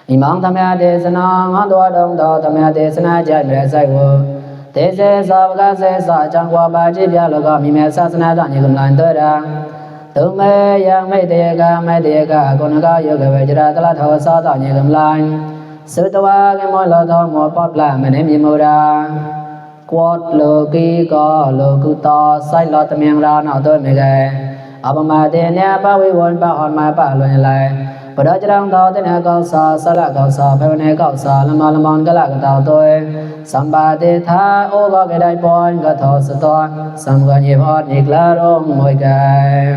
Ý mong thầm ya tế sanh nào ngón đua đông đo Thầm ya tế sanh nào chạy mẹ say vô Tế xe sọ bà xe sọ chẳng qua bà chí bia lô có Mì mẹ xa sanh nào đó như cầm lại tôi ra Tự mê yang mê tê ca Cô nâng cao yêu kê về chứ ra ta là thọ sọ tạo như cầm lại Sư tà wa cái môi lò thọ mùa bóp là mẹ nếm như mô ra Quất lô kì có lô cụ to Sách lò tâm yang ra nào tôi mẹ ghê Ở bà mà tê nè bà vi vốn bà hòn mai bà lô như lại Bà đó chứ đang thọ tê nè cao sọ Sa là cao sọ Bà nè cao sọ Lâm mòn cái là cái tàu tôi Sam bà tê tha ô có cái đại bòn Cái thọ sư toan Sam gà nhịp hót nhịp lá rung môi ghê